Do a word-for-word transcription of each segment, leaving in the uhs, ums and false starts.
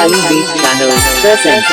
Channel presents.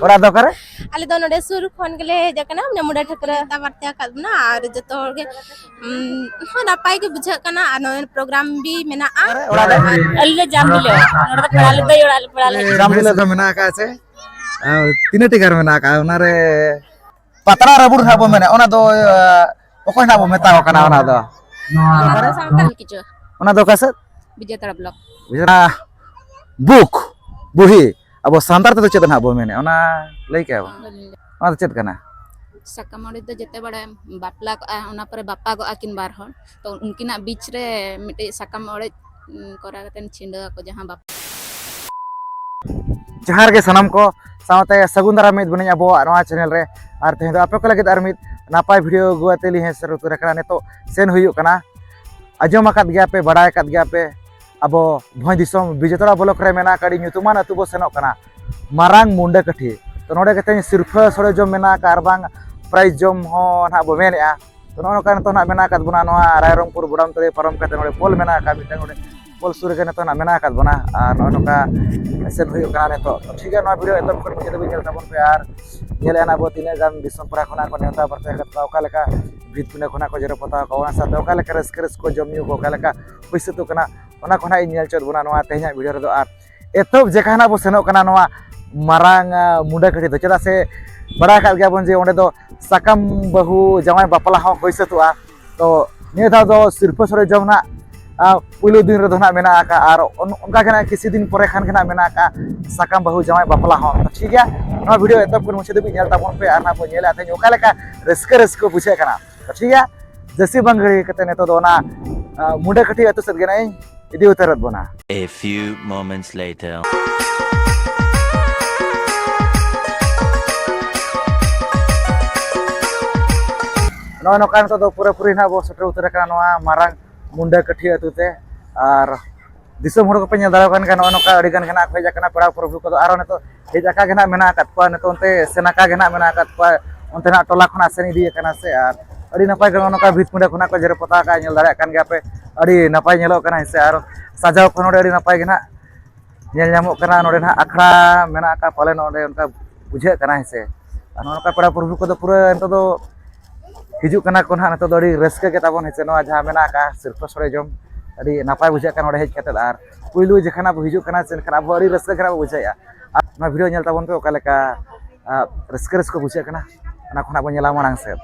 ᱚᱲᱟᱜ ᱫᱚ ᱚᱠᱟᱨᱮ? ᱟᱞᱮ ᱫᱚ ᱱᱚᱰᱮ ᱥᱩᱨ ᱠᱷᱚᱱ ᱜᱮᱞᱮ ᱦᱮᱡ ᱟᱠᱟᱱᱟ, ᱢᱟᱱᱮ ᱢᱩᱰᱟᱹ ᱴᱷᱟᱹᱠᱨᱟᱹ ᱱᱮᱣᱛᱟ ᱵᱟᱨᱛᱮ ᱟᱠᱟᱫ ᱵᱚᱱᱟ ᱟᱨ ᱡᱚᱛᱚ ᱦᱚᱲ ᱜᱮ, ᱩᱢ, ᱦᱚᱸ ᱱᱟᱯᱟᱭ ᱜᱮ ᱵᱩᱡᱷᱟᱹᱜ ᱠᱟᱱᱟ᱾ ᱟᱨ ᱱᱚᱜᱼᱚᱭ ᱯᱨᱳᱜᱨᱟᱢ ᱵᱤ ᱢᱮᱱᱟᱜᱼᱟ᱾ ᱚᱲᱟᱜ ᱨᱮ? ᱟᱞᱮ ᱫᱚ ᱡᱟᱢᱵᱤᱞᱟ, ᱱᱚᱰᱮ ᱫᱚ ᱯᱮᱲᱟ ᱞᱟᱹᱭ ᱫᱟᱹᱭ ᱚᱲᱟᱜ ᱞᱮ, ᱯᱮᱲᱟ ᱞᱮ ᱦᱮᱡ ᱡᱟᱢᱵᱤᱞᱟ ᱫᱚ ᱢᱮᱱᱟᱜ ᱟᱠᱟᱫᱼᱟ ᱥᱮ? ᱟᱨ ᱛᱤᱱᱟᱹᱜ ᱴᱤ ᱜᱟᱨ ᱢᱮᱱᱟᱜ ᱟᱠᱟᱫᱼᱟ ᱚᱱᱟᱨᱮ? ᱯᱟᱛᱲᱟ ᱨᱟᱹᱵᱩᱲ ᱦᱟᱸᱜ ᱵᱚ ᱢᱮᱱᱟ, ᱚᱱᱟ ᱫᱚ, ᱟᱸ, ᱚᱠᱚᱭ ᱦᱟᱸᱜ ᱵᱚ ᱢᱮᱛᱟᱣ ᱠᱟᱱᱟ ᱚᱱᱟ ᱫᱚ? ᱥᱟᱱᱛᱟᱲ ᱠᱤᱪᱷᱩ᱾ ᱚᱱᱟ ᱫᱚ ᱚᱠᱟ ᱥᱮᱫ? ᱵᱤᱡᱮᱛᱟᱲᱟ ᱵᱞᱚᱠ᱾ ᱵᱩᱡᱽ-, ᱵᱩᱠ, ᱵᱩᱦᱤ, ᱟᱵᱚ ᱥᱟᱱᱛᱟᱲ ᱛᱮᱫᱚ ᱪᱮᱫ ᱦᱟᱸᱜ ᱵᱚ ᱢᱮᱱᱮᱫ, ᱚᱱᱟ ᱞᱟᱹᱭ ᱠᱮᱭᱟ ᱵᱚ? ᱵᱟᱹᱞᱤᱧ ᱞᱟᱹᱭ᱾ ᱚᱱᱟ ᱫᱚ ᱪᱮᱫ ᱠᱟᱱᱟ? ᱥᱟᱠᱟᱢ ᱚᱲᱮᱡ ᱫᱚ ᱡᱮᱛᱮ ᱵᱮᱲᱟ ᱵᱟᱯᱞᱟ ᱠᱚᱜᱼᱟ, ᱚᱱᱟ ᱯᱚᱨᱮ ᱵᱟᱯᱟᱜᱚᱜᱼᱟ ᱠᱤᱱ ᱵᱟᱨ ᱦᱚᱲ, ᱛᱚ ᱩᱱᱠᱤᱱᱟᱜ ᱵᱤᱪ ᱨᱮ ᱢᱤᱫᱴᱤᱡ ᱥᱟᱠᱟᱢ ᱚᱲᱮᱡ, ᱩᱸ, ᱠᱚᱨᱟᱣ ᱠᱟᱛᱮ ᱪᱷᱤᱸᱰᱟᱹᱣ ᱟᱠᱚ, ᱡᱟᱦᱟᱸ ᱵᱟᱯ- ᱡᱚᱦᱟᱨ ᱜᱮ ᱥᱟᱱᱟᱢ ᱠᱚ, ᱥᱟᱶᱛᱮ ᱥᱟᱹᱜᱩᱱ ᱫᱟᱨᱟᱢ ᱢᱤᱫ ᱵᱚᱱᱟᱹᱧ ᱟᱵᱚᱣᱟᱜ ᱱᱚᱣᱟ ᱪᱮᱱᱮᱞ ᱨᱮ᱾ ᱟᱨ ᱛᱮᱦᱮᱧ ᱫᱚ ᱟᱯᱮ ᱠᱚ ᱞᱟᱹᱜᱤᱫ ᱟᱨ ᱢᱤᱫ ᱱᱟᱯᱟᱭ ᱵᱷᱤᱰᱤᱭᱳ ᱟᱹᱜᱩ ᱟᱛᱮ ᱞᱤᱧ ᱦᱮᱡ ᱥᱮᱴᱮᱨ ᱩᱛᱟᱹᱨ ᱟᱠᱟᱱᱟ᱾ ᱱᱤᱛᱚᱜ ᱥᱮᱱ ᱦᱩᱭᱩᱜ ᱠᱟᱱᱟ, ᱟᱸᱡᱚᱢ ᱟᱠᱟᱫ ᱜᱮᱭᱟ ᱯᱮ, ᱵᱟᱲᱟᱭ ᱟᱠᱟᱫ ᱜᱮᱭᱟ ᱯᱮ, ᱟᱵᱚ ᱵᱷᱚᱸᱡᱽ ᱫᱤᱥᱚᱢ ᱵᱤᱡᱮᱛᱟᱲᱟ ᱵᱞᱚᱠ ᱨᱮ ᱢᱮᱱᱟᱜ ᱟᱠᱟᱫ ᱟᱹᱰᱤ ᱧᱩᱛᱩᱢᱟᱱ ᱟᱹᱛᱩ ᱵᱚ ᱥᱮᱱᱚᱜ ᱠᱟᱱᱟ, ᱢᱟᱨᱟᱝ ᱢᱩᱱᱰᱟᱹ ᱠᱟᱹᱴᱷᱤ᱾ ᱛᱚ ᱱᱚᱰᱮ ᱜᱮ ᱛᱮᱦᱮᱧ ᱥᱤᱨᱯᱷᱟᱹ ᱥᱚᱲᱮ ᱡᱚᱢ ᱢᱮᱱᱟᱜ ᱟᱠᱟᱫ ᱟᱨ ᱵᱟᱝ ᱯᱨᱟᱭᱤᱡᱽ ᱡᱚᱢ ᱦᱚᱸ ᱱᱟᱦᱟᱜ ᱵᱚ ᱢᱮᱱᱮᱫᱼᱟ᱾ ᱛᱚ ᱱᱚᱜᱼᱚ ᱱᱚᱝᱠᱟ ᱱᱤᱛᱚᱜ ᱱᱟᱦᱟᱜ ᱢᱮᱱᱟᱜ ᱟᱠᱟᱫ ᱵᱚᱱᱟ ᱱᱚᱣᱟ ᱨᱟᱭᱨᱚᱝᱯᱩᱨ ᱵᱚᱰᱟᱢ ᱛᱟᱹᱲᱤ ᱯᱟᱨᱚᱢ ᱠᱟᱛᱮ ᱱᱚᱰᱮ ᱯᱳᱞ ᱢᱮᱱᱟᱜ ᱟᱠᱟᱫ ᱢᱤᱫᱴᱟᱝ, ᱱᱚᱰᱮ ᱯᱳᱞ ᱥᱩᱨ ᱨᱮᱜᱮ ᱱᱤᱛᱚᱜ ᱱᱟᱦᱟᱜ ᱢᱮᱱᱟᱜ ᱟᱠᱟᱫ ᱵᱚᱱᱟ᱾ ᱟᱨ ᱱᱚᱜᱼᱚ ᱱᱚᱝᱠᱟ ᱥᱮᱱ ᱦᱩᱭᱩᱜ ᱠᱟᱱᱟ ᱱᱤᱛᱚᱜ᱾ ᱛᱚ ᱴᱷᱤᱠ ᱜᱮᱭᱟ, ᱱᱚᱣᱟ ᱵᱷᱤᱰᱤᱭᱳ ᱮᱛᱚᱦᱚᱵ ᱠᱷᱚᱱ ᱢᱩᱪᱟᱹᱫ ᱫᱷᱟᱹᱵᱤᱡ ᱧᱮᱞ ᱛᱟᱵᱚᱱ ᱯᱮ ᱟᱨ ᱧᱮᱞᱮᱫᱼᱟ ᱱᱟᱦᱟᱜ ᱟᱵᱚ ᱛᱤᱱᱟᱹᱜ ᱜᱟᱱ ᱫᱤᱥᱚᱢ ᱯᱟᱲᱟ ᱠᱷᱚᱱᱟᱜ ᱠᱚ ᱱᱮᱣᱛᱟ ᱵᱟᱨᱛᱮ ᱟᱠᱟᱫ ᱠᱚᱣᱟ, ᱚᱠᱟ ᱞᱮᱠᱟ ᱵᱷᱤᱛ ᱯᱤᱸᱰᱟᱹ ᱠᱷᱚᱱᱟᱜ ᱠᱚ ᱡᱮᱨᱮᱲ ᱯᱚᱛᱟᱣ ᱟᱠᱟᱫ, ᱚᱱᱟ ᱥᱟᱶᱛᱮ ᱚᱠᱟ ᱞᱮᱠᱟ ᱨᱟᱹᱥᱠᱟᱹ ᱨᱟᱹᱥᱠᱟᱹ ᱠᱚ ᱡᱚᱢ ᱧᱩ ᱠᱚ ᱚᱠᱟ ᱞᱮᱠᱟ ᱦᱩᱭ ᱥᱟᱹᱛᱚᱜ ᱠᱟᱱᱟ, ᱚᱱᱟ ᱠᱚ ᱱᱟᱦᱟᱜ ᱤᱧ ᱧᱮᱞ ᱦᱚᱪᱚᱭᱮᱫ ᱵᱚᱱᱟ ᱱᱚᱣᱟ ᱛᱮᱦᱮᱧᱟᱜ ᱵᱷᱤᱰᱤᱭᱳ ᱨᱮᱫᱚ᱾ ᱟᱨ ᱮᱛᱚᱦᱚᱵ ᱡᱮᱠᱷᱟ ᱱᱟᱦᱟᱜ ᱵᱚ ᱥᱮᱱᱚᱜ ᱠᱟᱱᱟ ᱱᱚᱣᱟ ᱢᱟᱨᱟᱝ, ᱟᱸ, ᱢᱩᱱᱰᱟᱹ ᱠᱟᱹᱴᱷᱤ ᱫᱚ, ᱪᱮᱫᱟᱜ ᱥᱮ ᱵᱟᱲᱟᱭ ᱟᱠᱟᱫ ᱜᱮᱭᱟᱵᱚᱱ ᱡᱮ ᱚᱸᱰᱮ ᱫᱚ ᱥᱟᱠᱟᱢ ᱵᱟᱹᱦᱩ ᱡᱟᱶᱟᱭ ᱵᱟᱯᱞᱟ ᱦᱚᱸ ᱦᱩᱭ ᱥᱟᱹᱛᱚᱜᱼᱟ᱾ ᱛᱚ ᱱᱤᱭᱟᱹ ᱫᱷᱟᱣ ᱫᱚ ᱥᱤᱨᱯᱷᱟᱹ ᱥᱚᱲᱮ ᱡᱚᱢ ᱱᱟᱦᱟᱜ, ᱟᱸ, ᱯᱩᱭᱞᱩ ᱫᱤᱱ ᱨᱮᱫᱚ ᱱᱟᱦᱟᱜ ᱢᱮᱱᱟᱜ ᱟᱠᱟᱫᱼᱟ ᱟᱨ ᱚᱱ-, ᱚᱱᱠᱟ ᱜᱮ ᱱᱟᱦᱟᱜ ᱠᱤᱪᱷᱩ ᱫᱤᱱ ᱯᱚᱨᱮ ᱠᱷᱟᱱ ᱜᱮ ᱱᱟᱦᱟᱜ ᱢᱮᱱᱟᱜ ᱟᱠᱟᱫᱼᱟ ᱥᱟᱠᱟᱢ ᱵᱟᱹᱦᱩ ᱡᱟᱶᱟᱭ ᱵᱟᱯᱞᱟ ᱦᱚᱸ᱾ ᱛᱚ ᱴᱷᱤᱠ ᱜᱮᱭᱟ, ᱱᱚᱣᱟ ᱵᱷᱤᱰᱤᱭᱳ ᱮᱛᱚᱦᱚᱵ ᱠᱷᱚᱱ ᱢᱩᱪᱟᱹᱫ ᱫᱷᱟᱹᱵᱤᱡ ᱧᱮᱞ ᱛᱟᱵᱚᱱ ᱯᱮ ᱟᱨ ᱱᱟᱦᱟᱜ ᱵᱚᱱ ᱧᱮᱞᱟ ᱛᱮᱦᱮᱧ ᱚᱠᱟ ᱞᱮᱠᱟ ᱨᱟᱹᱥᱠᱟᱹ ᱨᱟᱹᱥᱠᱟᱹ ᱵᱩᱡᱷᱟᱹᱜ ᱠᱟᱱᱟ᱾ ᱛᱚ ᱴᱷᱤᱠ ᱜᱮᱭᱟ, ᱡᱟᱹᱥᱛᱤ ᱵᱟᱝ ᱜᱷᱟᱹᱲᱤ ᱠᱟᱛᱮ ᱱᱤᱛᱚᱜ ᱫᱚ ᱚᱱᱟ, ᱟᱸ, ᱢᱩᱱᱰᱟᱹ ᱠᱟᱹᱴᱷᱤ ᱟᱹᱛᱩ ᱥᱮᱫ ᱜᱮ ᱱᱟᱦᱟᱜ ᱤᱧ ᱤᱫᱤ ᱩᱛᱟᱹᱨᱮᱫ ᱵᱚᱱᱟ᱾ A few moments later. ᱱᱚᱜᱼᱚᱭ ᱱᱚᱝᱠᱟ ᱱᱤᱛᱚᱜ ᱫᱚ ᱯᱩᱨᱟᱹᱯᱩᱨᱤ ᱱᱟᱦᱟᱜ ᱵᱚ ᱥᱮᱴᱮᱨ ᱩᱛᱟᱹᱨ ᱟᱠᱟᱱᱟ ᱱᱚᱣᱟ ᱢᱟᱨᱟᱝ ᱢᱩᱱᱰᱟᱹ ᱠᱟᱹᱴᱷᱤ ᱟᱹᱛᱩ ᱛᱮ᱾ ᱟᱨ ᱫᱤᱥᱚᱢ ᱦᱚᱲ ᱠᱚᱯᱮ ᱧᱮᱞ ᱫᱟᱲᱮᱭᱟᱜ ᱠᱟᱱ ᱜᱮᱭᱟ, ᱱᱚᱜᱼᱚᱭ ᱱᱚᱝᱠᱟ ᱟᱹᱰᱤ ᱜᱟᱱ ᱜᱮ ᱱᱟᱦᱟᱜ ᱠᱚ ᱦᱮᱡ ᱟᱠᱟᱱᱟ ᱯᱮᱲᱟ ᱯᱨᱚᱵᱷᱩ ᱠᱚᱫᱚ, ᱟᱨᱚ ᱱᱤᱛᱚᱜ ᱦᱮᱡ ᱟᱠᱟ ᱜᱮ ᱱᱟᱦᱟᱜ ᱢᱮᱱᱟᱜ ᱟᱠᱟᱫ ᱠᱚᱣᱟ, ᱱᱤᱛᱚᱜ ᱚᱱᱛᱮ ᱥᱮᱱᱟᱠᱟ ᱜᱮ ᱱᱟᱦᱟᱜ ᱢᱮᱱᱟᱜ ᱟᱠᱟᱫ ᱠᱚᱣᱟ, ᱚᱱᱛᱮ ᱱᱟᱦᱟᱜ ᱴᱚᱞᱟ ᱠᱷᱚᱱᱟᱜ ᱥᱮᱱ ᱤᱫᱤ ᱟᱠᱟᱱᱟ ᱥᱮ᱾ ᱟᱨ ᱟᱹᱰᱤ ᱱᱟᱯᱟᱭ ᱜᱮ ᱱᱚᱜᱼᱚ ᱱᱚᱝᱠᱟ ᱵᱷᱤᱛ ᱯᱤᱸᱰᱟᱹ ᱠᱷᱚᱱᱟᱜ ᱠᱚ ᱡᱮᱨᱮᱲ ᱯᱚᱛᱟᱣ ᱟᱠᱟᱫᱼᱟ, ᱧᱮᱞ ᱫᱟᱲᱮᱭᱟᱜ ᱠᱟᱱ ᱜᱮᱭᱟ ᱯᱮ, ᱟᱹᱰᱤ ᱱᱟᱯᱟᱭ ᱧᱮᱞᱚᱜ ᱠᱟᱱᱟ ᱦᱮᱸ ᱥᱮ᱾ ᱟᱨ ᱥᱟᱡᱟᱣ ᱠᱚ ᱱᱚᱰᱮ ᱟᱹᱰᱤ ᱱᱟᱯᱟᱭ ᱜᱮ ᱱᱟᱦᱟᱜ ᱧᱮᱞ ᱧᱟᱢᱚᱜ ᱠᱟᱱᱟ᱾ ᱱᱚᱰᱮ ᱱᱟᱦᱟᱜ ᱟᱠᱷᱲᱟ ᱢᱮᱱᱟᱜ ᱟᱠᱟᱫ ᱯᱟᱞᱮ ᱱᱚᱰᱮ ᱚᱱᱠᱟ ᱵᱩᱡᱷᱟᱹᱜ ᱠᱟᱱᱟ ᱦᱮᱸ ᱥᱮ᱾ ᱟᱨ ᱱᱚᱜᱼᱚ ᱱᱚᱝᱠᱟ ᱯᱮᱲᱟ ᱯᱨᱚᱵᱷᱩ ᱠᱚᱫᱚ ᱯᱩᱨᱟᱹ ᱱᱤᱛᱚᱜ ᱫᱚ ᱦᱤᱡᱩᱜ ᱠᱟᱱᱟ ᱠᱚ ᱱᱟᱦᱟᱜ, ᱱᱤᱛᱚᱜ ᱫᱚ ᱟᱹᱰᱤ ᱨᱟᱹᱥᱠᱟᱹ ᱜᱮ ᱛᱟᱵᱚᱱ ᱦᱮᱸ ᱥᱮ, ᱱᱚᱣᱟ ᱡᱟᱦᱟᱸ ᱢᱮᱱᱟᱜ ᱟᱠᱟᱫ ᱥᱤᱨᱯᱟᱹ ᱥᱚᱲᱮ ᱡᱚᱢ ᱟᱹᱰᱤ ᱱᱟᱯᱟᱭ ᱵᱩᱡᱷᱟᱹᱜ ᱠᱟᱱᱟ ᱱᱚᱰᱮ ᱦᱮᱡ ᱠᱟᱛᱮᱫ᱾ ᱟᱨ ᱯᱩᱭᱞᱩ ᱡᱚᱠᱷᱚᱱ ᱟᱵᱚ ᱦᱤᱡᱩᱜ ᱠᱟᱱᱟ ᱥᱮ, ᱮᱱᱠᱷᱟᱱ ᱟᱵᱚ ᱟᱹᱰᱤ ᱨᱟᱹᱥᱠᱟᱹ ᱜᱮ ᱱᱟᱦᱟᱜ ᱵᱚ ᱵᱩᱡᱷᱟᱹᱣᱮᱫᱼᱟ᱾ ᱟᱨ ᱱᱚᱣᱟ ᱵᱷᱤᱰᱤᱭᱳ ᱧᱮᱞ ᱛᱟᱵᱚᱱ ᱯᱮ, ᱚᱠᱟ ᱞᱮᱠᱟ ᱟᱨ ᱨᱟᱹᱥᱠᱟᱹ ᱨᱟᱹᱥᱠᱟᱹ ᱵᱩᱡᱷᱟᱹᱜ ᱠᱟᱱᱟ, ᱚᱱᱟ ᱠᱷᱚᱱᱟᱜ ᱵᱚᱱ ᱧᱮᱞᱟ ᱢᱟᱲᱟᱝ ᱥᱮᱫ᱾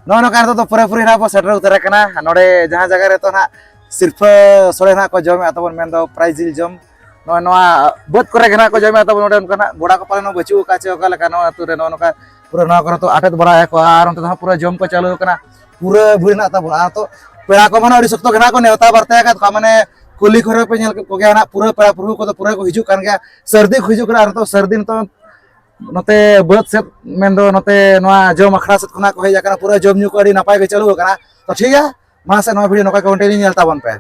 ᱱᱚᱜᱼᱚ ᱱᱚᱝᱠᱟ ᱱᱤᱛᱚᱜ ᱫᱚ ᱯᱩᱨᱟᱹᱯᱩᱨᱤ ᱱᱟᱜ ᱵᱚ ᱥᱮᱴᱮᱨ ᱩᱛᱟᱹᱨ ᱟᱠᱟᱱᱟ ᱱᱚᱰᱮ, ᱡᱟᱦᱟᱸ ᱡᱟᱭᱜᱟ ᱨᱮ ᱛᱚ ᱱᱟᱜ ᱥᱤᱨᱯᱷᱟᱹ ᱥᱳᱲᱮ ᱱᱟᱜ ᱠᱚ ᱡᱚᱢᱮᱫᱼᱟ ᱛᱟᱵᱚᱱ, ᱢᱮᱱᱫᱚ ᱯᱨᱟᱭᱤᱡᱽ ᱡᱤᱞ ᱡᱚᱢ᱾ ᱱᱚᱜᱼᱚᱭ ᱱᱚᱣᱟ ᱵᱟᱹᱫᱽ ᱠᱚᱨᱮ ᱜᱮ ᱱᱟᱜ ᱠᱚ ᱡᱚᱢᱮᱫᱼᱟ ᱛᱟᱵᱚᱱ᱾ ᱱᱚᱰᱮ ᱚᱱᱠᱟ ᱱᱟᱜ ᱜᱚᱲᱟ ᱠᱚ ᱯᱟᱞᱮᱱ ᱵᱟᱹᱪᱩᱜ ᱟᱠᱟᱫ ᱪᱮ ᱚᱠᱟ ᱞᱮᱠᱟ ᱱᱚᱣᱟ ᱟᱹᱛᱩ ᱨᱮ ᱱᱚᱜᱼᱚ ᱱᱚᱝᱠᱟ ᱯᱩᱨᱟᱹ ᱱᱚᱣᱟ ᱠᱚᱨᱮ ᱫᱚ ᱟᱴᱮᱫ ᱵᱟᱲᱟᱭᱟᱠᱚ ᱟᱨ ᱚᱱᱛᱮ ᱫᱚ ᱦᱟᱸᱜ ᱯᱩᱨᱟᱹ ᱡᱚᱢ ᱠᱚ ᱪᱟᱹᱞᱩ ᱟᱠᱟᱱᱟ᱾ ᱯᱩᱨᱟᱹ ᱵᱷᱤᱲ ᱦᱮᱱᱟᱜ ᱛᱟᱵᱚᱱᱟ᱾ ᱟᱨ ᱛᱚ ᱯᱮᱲᱟ ᱠᱚᱢᱟ ᱱᱟᱜ ᱟᱹᱰᱤ ᱥᱚᱠᱛᱚ ᱜᱮ ᱱᱟᱜ ᱠᱚ ᱱᱮᱣᱛᱟ ᱵᱟᱨᱛᱮ ᱟᱠᱟᱫ ᱠᱚᱣᱟ, ᱢᱟᱱᱮ ᱠᱩᱞᱦᱤ ᱠᱚᱨᱮ ᱯᱮ ᱧᱮᱞ ᱠᱮᱫ ᱠᱚᱜᱮᱭᱟ ᱱᱟᱜ, ᱯᱩᱨᱟᱹ ᱯᱮᱲᱟ ᱯᱨᱚᱵᱷᱩ ᱠᱚᱫᱚ ᱯᱩᱨᱟᱹ ᱠᱚ ᱦᱤᱡᱩᱜ ᱠᱟᱱ ᱜᱮᱭᱟ᱾ ᱥᱟᱹᱨᱫᱤ ᱠᱚ ᱦᱤᱡᱩᱜ ᱠᱟᱱᱟ᱾ ᱟᱨ ᱱᱤᱛᱚᱜ ᱥᱟᱹᱨᱫᱤ ᱱᱤᱛᱚᱜ ᱱᱚᱛᱮ ᱵᱟᱹᱫᱽ ᱥᱮᱫ, ᱢᱮᱱᱫᱚ ᱱᱚᱛᱮ ᱱᱚᱣᱟ ᱡᱚᱢ ᱟᱠᱷᱲᱟ ᱥᱮᱫ ᱠᱷᱚᱱᱟᱜ ᱠᱚ ᱦᱮᱡ ᱟᱠᱟᱱᱟ᱾ ᱯᱩᱨᱟᱹ ᱡᱚᱢ ᱧᱩ ᱠᱚ ᱟᱹᱰᱤ ᱱᱟᱯᱟᱭ ᱜᱮ ᱪᱟᱹᱞᱩ ᱟᱠᱟᱱᱟ᱾ ᱛᱚ ᱴᱷᱤᱠ ᱜᱮᱭᱟ, ᱢᱟ ᱥᱮ ᱱᱚᱣᱟ ᱵᱷᱤᱰᱤᱭᱳ ᱱᱚᱝᱠᱟ ᱠᱚᱱᱴᱤᱱᱤᱭᱩ ᱧᱮᱞ ᱛᱟᱵᱚᱱ ᱯᱮ᱾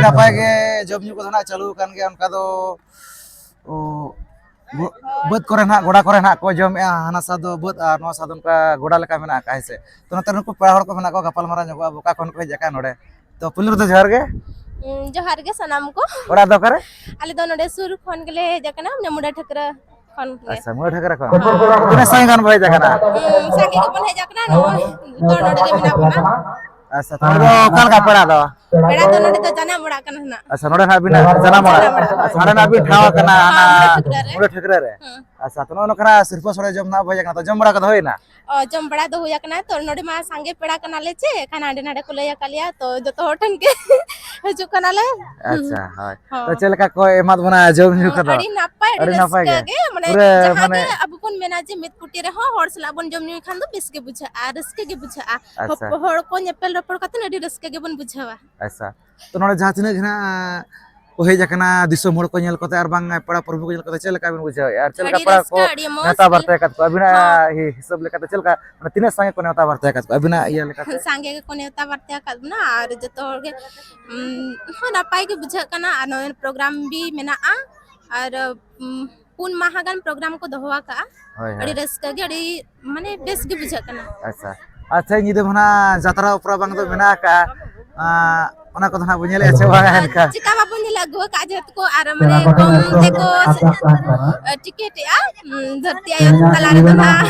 ᱱᱟᱯᱟᱭ ᱜᱮ ᱡᱚᱢ ᱧᱩ ᱠᱚᱫᱚ ᱱᱟᱜ ᱪᱟᱹᱞᱩ ᱟᱠᱟᱱ ᱜᱮᱭᱟ, ᱚᱱᱠᱟ ᱫᱚ ᱚ, ᱜᱚ- ᱵᱟᱹᱫᱽ ᱠᱚᱨᱮ ᱱᱟᱜ, ᱜᱚᱰᱟ ᱠᱚᱨᱮ ᱱᱟᱜ ᱠᱚ ᱡᱚᱢᱮᱜᱼᱟ, ᱦᱟᱱᱟ ᱥᱟ ᱫᱚ ᱵᱟᱹᱫᱽ ᱟᱨ ᱱᱚᱣᱟ ᱥᱟ ᱫᱚ ᱚᱱᱠᱟ ᱜᱚᱰᱟ ᱞᱮᱠᱟ ᱢᱮᱱᱟᱜ ᱟᱠᱟᱫᱼᱟ, ᱦᱮᱸ ᱥᱮ᱾ ᱛᱚ ᱱᱚᱛᱮ ᱱᱩᱠᱩ ᱯᱮᱲᱟ ᱦᱚᱲ ᱠᱚ ᱢᱮᱱᱟᱜ ᱠᱚᱣᱟ, ᱜᱟᱯᱟᱞ ᱢᱟᱨᱟᱣ ᱧᱚᱜᱚᱜᱼᱟ ᱵᱚ, ᱚᱠᱟ ᱠᱷᱚᱱ ᱠᱚ ᱦᱮᱡ ᱟᱠᱟᱱ ᱱᱚᱰᱮ᱾ ᱛᱚ ᱯᱩᱭᱞᱩ ᱨᱮᱫᱚ ᱡᱚᱦᱟᱨ ᱜᱮ᱾ ᱦᱩᱸ, ᱡᱚᱦᱟᱨ ᱜᱮ ᱥᱟᱱᱟᱢ ᱠᱚ᱾ ᱚᱲᱟᱜ ᱫᱚ ᱚᱠᱟᱨᱮ? ᱟᱞᱮ ᱫᱚ ᱱᱚᱰᱮ ᱥᱩᱨ ᱠᱷᱚᱱ ᱜᱮᱞᱮ ᱦᱮᱡ ᱟᱠᱟᱱᱟ, ᱢᱟᱱᱮ ᱢᱩᱰᱟᱹ ᱴᱷᱟᱹᱠᱨᱟᱹ ᱠᱷᱚᱱ ᱜᱮ᱾ ᱟᱪᱪᱷᱟ, ᱢᱩᱰᱟᱹ ᱴᱷᱟᱹᱠᱨᱟᱹ ᱠᱷᱚᱱ᱾ ᱦᱮᱸ᱾ ᱛᱤᱱᱟᱹᱜ ᱥᱟᱺᱜᱤᱧ ᱠᱷᱚᱱ ᱯᱮ ᱦᱮᱡ ᱟᱠᱟᱱᱟ? ᱦᱩᱸ, ᱥᱟᱸᱜᱮ ᱜᱮᱵᱚᱱ ᱦᱮᱡ ᱟᱠᱟᱱᱟ, ᱱᱚᱜᱼᱚᱭ ᱡᱚᱛᱚ ᱦᱚᱲ ᱱᱚᱰᱮ ᱜᱮ ᱢᱮᱱᱟᱜ ᱵᱚᱱᱟ᱾ ᱟᱪᱪᱷᱟ, ᱛᱚ ᱱᱚᱰᱮ ᱫᱚ ᱚᱠᱟ ᱞᱮᱠᱟ ᱯᱮᱲᱟ ᱫᱚ? ᱯᱮᱲᱟ ᱫᱚ ᱱᱚᱰᱮ ᱫᱚ ᱡᱟᱱᱟᱢ ᱚᱲᱟᱜ ᱠᱟᱱᱟ ᱱᱟᱜ᱾ ᱟᱪᱪᱷᱟ, ᱱᱚᱰᱮ ᱱᱟᱜ ᱵᱤᱱ ᱡᱟᱱᱟᱢ ᱚᱲᱟᱜ᱾ ᱡᱟᱱᱟᱢ ᱚᱲᱟᱜ᱾ ᱟᱪᱪᱷᱟ, ᱱᱚᱰᱮ ᱱᱟᱜ ᱵᱤᱱ ᱴᱷᱟᱶ ᱟᱠᱟᱱᱟ, ᱦᱮᱸ, ᱚᱱᱟ ᱢᱩᱰᱟᱹ ᱴᱷᱟᱹᱠᱨᱟᱹ ᱨᱮ᱾ ᱢᱩᱰᱟᱹ ᱴᱷᱟᱹᱠᱨᱟᱹ ᱨᱮ᱾ ᱦᱮᱸ᱾ ᱟᱪᱪᱷᱟ, ᱛᱚ ᱱᱚᱜᱼᱚ ᱱᱚᱝᱠᱟᱱᱟᱜ ᱥᱤᱨᱯᱟᱹ ᱥᱚᱲᱮ ᱡᱚᱢ ᱱᱟᱜ ᱵᱚ ᱦᱮᱡ ᱟᱠᱟᱱᱟ, ᱛᱚ ᱡᱚᱢ ᱵᱟᱲᱟ ᱠᱚᱫᱚ ᱦᱩᱭᱱᱟ? ᱚ, ᱡᱚᱢ ᱵᱟᱲᱟ ᱫᱚ ᱦᱩᱭ ᱟᱠᱟᱱᱟ᱾ ᱛᱚ ᱱᱚᱰᱮ ᱢᱟ ᱥᱟᱸᱜᱮ ᱯᱮᱲᱟ ᱠᱟᱱᱟᱞᱮ ᱪᱮ, ᱮᱱᱠᱷᱟᱱ ᱦᱟᱸᱰᱮ ᱱᱟᱰᱮ ᱠᱚ ᱞᱟᱹᱭ ᱟᱠᱟᱫ ᱞᱮᱭᱟ, ᱛᱚ ᱡᱚᱛᱚ ᱦᱚᱲ ᱴᱷᱮᱱ ᱜᱮ ᱦᱤᱡᱩᱜ ᱠᱟᱱᱟᱞᱮ᱾ ᱟᱪᱪᱷᱟ, ᱦᱳᱭ᱾ ᱦᱚᱸ᱾ ᱛᱚ ᱪᱮᱫ ᱞᱮᱠᱟ ᱠᱚ ᱮᱢᱟᱫ ᱵᱚᱱᱟ ᱡᱚᱢ ᱧᱩ ᱦᱚᱸ, ᱠᱚᱫᱚ? ᱟᱹᱰᱤ ᱱᱟᱯᱟᱭ, ᱟᱹᱰᱤ ᱟᱹᱰᱤ ᱱᱟᱯᱟᱭ ᱨᱟᱹᱥᱠᱟᱹ ᱜᱮ᱾ ᱜᱮ, ᱢᱟᱱᱮ ᱯᱩᱨᱟᱹ ᱡᱟᱦᱟᱸ ᱢᱟᱱᱮ ᱜᱮ ᱟᱵᱚ ᱵᱚᱱ ᱢᱮᱱᱟ ᱡᱮ ᱢᱤᱫ ᱠᱩᱴᱤ ᱨᱮᱦᱚᱸ ᱦᱚᱲ ᱥᱟᱞᱟᱜ ᱵᱚᱱ ᱡᱚᱢ ᱧᱩᱭ ᱠᱷᱟᱱ ᱫᱚ ᱵᱮᱥ ᱜᱮ ᱵᱩᱡᱷᱟᱹᱜᱼᱟ, ᱨᱟᱹᱥᱠᱟᱹ ᱜᱮ ᱵᱩᱡᱷᱟᱹᱜᱼᱟ᱾ ᱟᱪᱪᱷᱟ᱾ ᱦᱚᱯ-, ᱦᱚᱲ ᱠᱚ ᱧᱮᱯᱮᱞ ᱨᱚᱯᱚᱲ ᱠᱟᱛᱮ ᱟᱹᱰᱤ ᱨᱟᱹᱥᱠᱟᱹ ᱜᱮᱵᱚᱱ ᱵᱩᱡᱷᱟᱹᱣᱟ᱾ ᱟᱪᱪᱷᱟ, ᱛᱚ ᱱᱚᱰᱮ ᱡᱟᱦᱟᱸ ᱛᱤᱱᱟᱹᱜ ᱜᱮ ᱱᱟᱜ ᱠᱚ ᱦᱮᱡ ᱟᱠᱟᱱᱟ ᱫᱤᱥᱚᱢ ᱦᱚᱲ ᱠᱚ ᱧᱮᱞ ᱠᱚᱛᱮ ᱟᱨ ᱵᱟᱝ ᱯᱮᱲᱟ ᱯᱨᱚᱵᱷᱩ ᱠᱚ ᱧᱮᱞ ᱠᱚᱛᱮ, ᱪᱮᱫ ᱞᱮᱠᱟ ᱵᱤᱱ ᱵᱩᱡᱷᱟᱹᱣᱮᱫᱼᱟ? ᱟᱨ ᱪᱮᱫ ᱞᱮᱠᱟ ᱟᱹᱰᱤ ᱯᱮᱲᱟ ᱨᱟᱹᱥᱠᱟᱹ, ᱠᱚ ᱟᱹᱰᱤ ᱢᱚᱡᱽ ᱱᱮᱣᱛᱟ ᱜᱮ᱾ ᱵᱟᱨᱛᱮ ᱟᱠᱟᱫ ᱠᱚᱣᱟ ᱟᱹᱵᱤᱱᱟᱜ ᱦᱚᱸ᱾ ᱦᱤ-, ᱦᱤᱥᱟᱹᱵ ᱞᱮᱠᱟᱛᱮ ᱪᱮᱫ ᱞᱮᱠᱟ, ᱢᱟᱱᱮ ᱛᱤᱱᱟᱹᱜ ᱥᱟᱸᱜᱮ ᱠᱚ ᱱᱮᱣᱛᱟ ᱵᱟᱨᱛᱮ ᱟᱠᱟᱫ ᱠᱚᱣᱟ ᱟᱹᱵᱤᱱᱟᱜ ᱤᱭᱟᱹ ᱞᱮᱠᱟᱛᱮ? ᱥᱟᱸᱜᱮ ᱜᱮᱠᱚ ᱱᱮᱣᱛᱟ ᱵᱟᱨᱛᱮ ᱟᱠᱟᱫ ᱵᱚᱱᱟ ᱟᱨ ᱡᱚᱛᱚ ᱦᱚᱲ ᱜᱮ, ᱩᱢ, ᱦᱚᱸ ᱱᱟᱯᱟᱭ ᱜᱮ ᱵᱩᱡᱷᱟᱹᱜ ᱠᱟᱱᱟ᱾ ᱟᱨ ᱱᱚᱜᱼᱚᱭ ᱯᱨᱳᱜᱨᱟᱢ ᱵᱤ ᱢᱮᱱᱟᱜᱼᱟ ᱟᱨ, ᱩᱢ, ᱯᱩᱱ ᱢᱟᱦᱟ ᱜᱟᱱ ᱯᱨᱳᱜᱨᱟᱢ ᱠᱚ ᱫᱚᱦᱚ ᱟᱠᱟᱜᱼᱟ᱾ ᱦᱳᱭ, ᱦᱳᱭ᱾ ᱟᱹᱰᱤ ᱨᱟᱹᱥᱠᱟᱹ ᱜᱮ, ᱟᱹᱰᱤ ᱢᱟᱱᱮ ᱵᱮᱥ ᱜᱮ ᱵᱩᱡᱷᱟᱹᱜ ᱠᱟᱱᱟ᱾ ᱟᱪᱪᱷᱟ, ᱟᱪᱪᱷᱟ, ᱧᱤᱫᱟᱹ ᱢᱟ ᱱᱟᱜ ᱡᱟᱛᱨᱟ ᱚᱯᱮᱨᱟ ᱵᱟᱝ ᱫᱚ ᱢᱮᱱᱟᱜ ᱟᱠᱟᱜᱼᱟ, ᱟᱸ, ᱚᱱᱟ ᱠᱚᱫᱚ ᱱᱟᱜ ᱵᱚᱱ ᱧᱮᱞᱮᱫᱼᱟ ᱥᱮ ᱵᱟᱝ ᱮᱱᱠᱷᱟᱱ? ᱪᱮᱠᱟ ᱵᱟᱵᱚᱱ ᱧᱮᱞ ᱟᱹᱜᱩ ᱟᱠᱟᱫᱼᱟ, ᱡᱮᱦᱮᱛᱩ ᱠᱚ ᱟᱨ ᱢᱟᱱᱮ ᱠᱚᱢ ᱛᱮᱠᱚ ᱥᱮ-, ᱴᱤᱠᱤᱴ ᱮᱜᱼᱟ, ᱩᱸ, ᱫᱷᱟᱹᱨᱛᱤ ᱟᱭᱳ ᱛᱟᱞᱟ ᱨᱮᱫᱚ ᱱᱟᱜ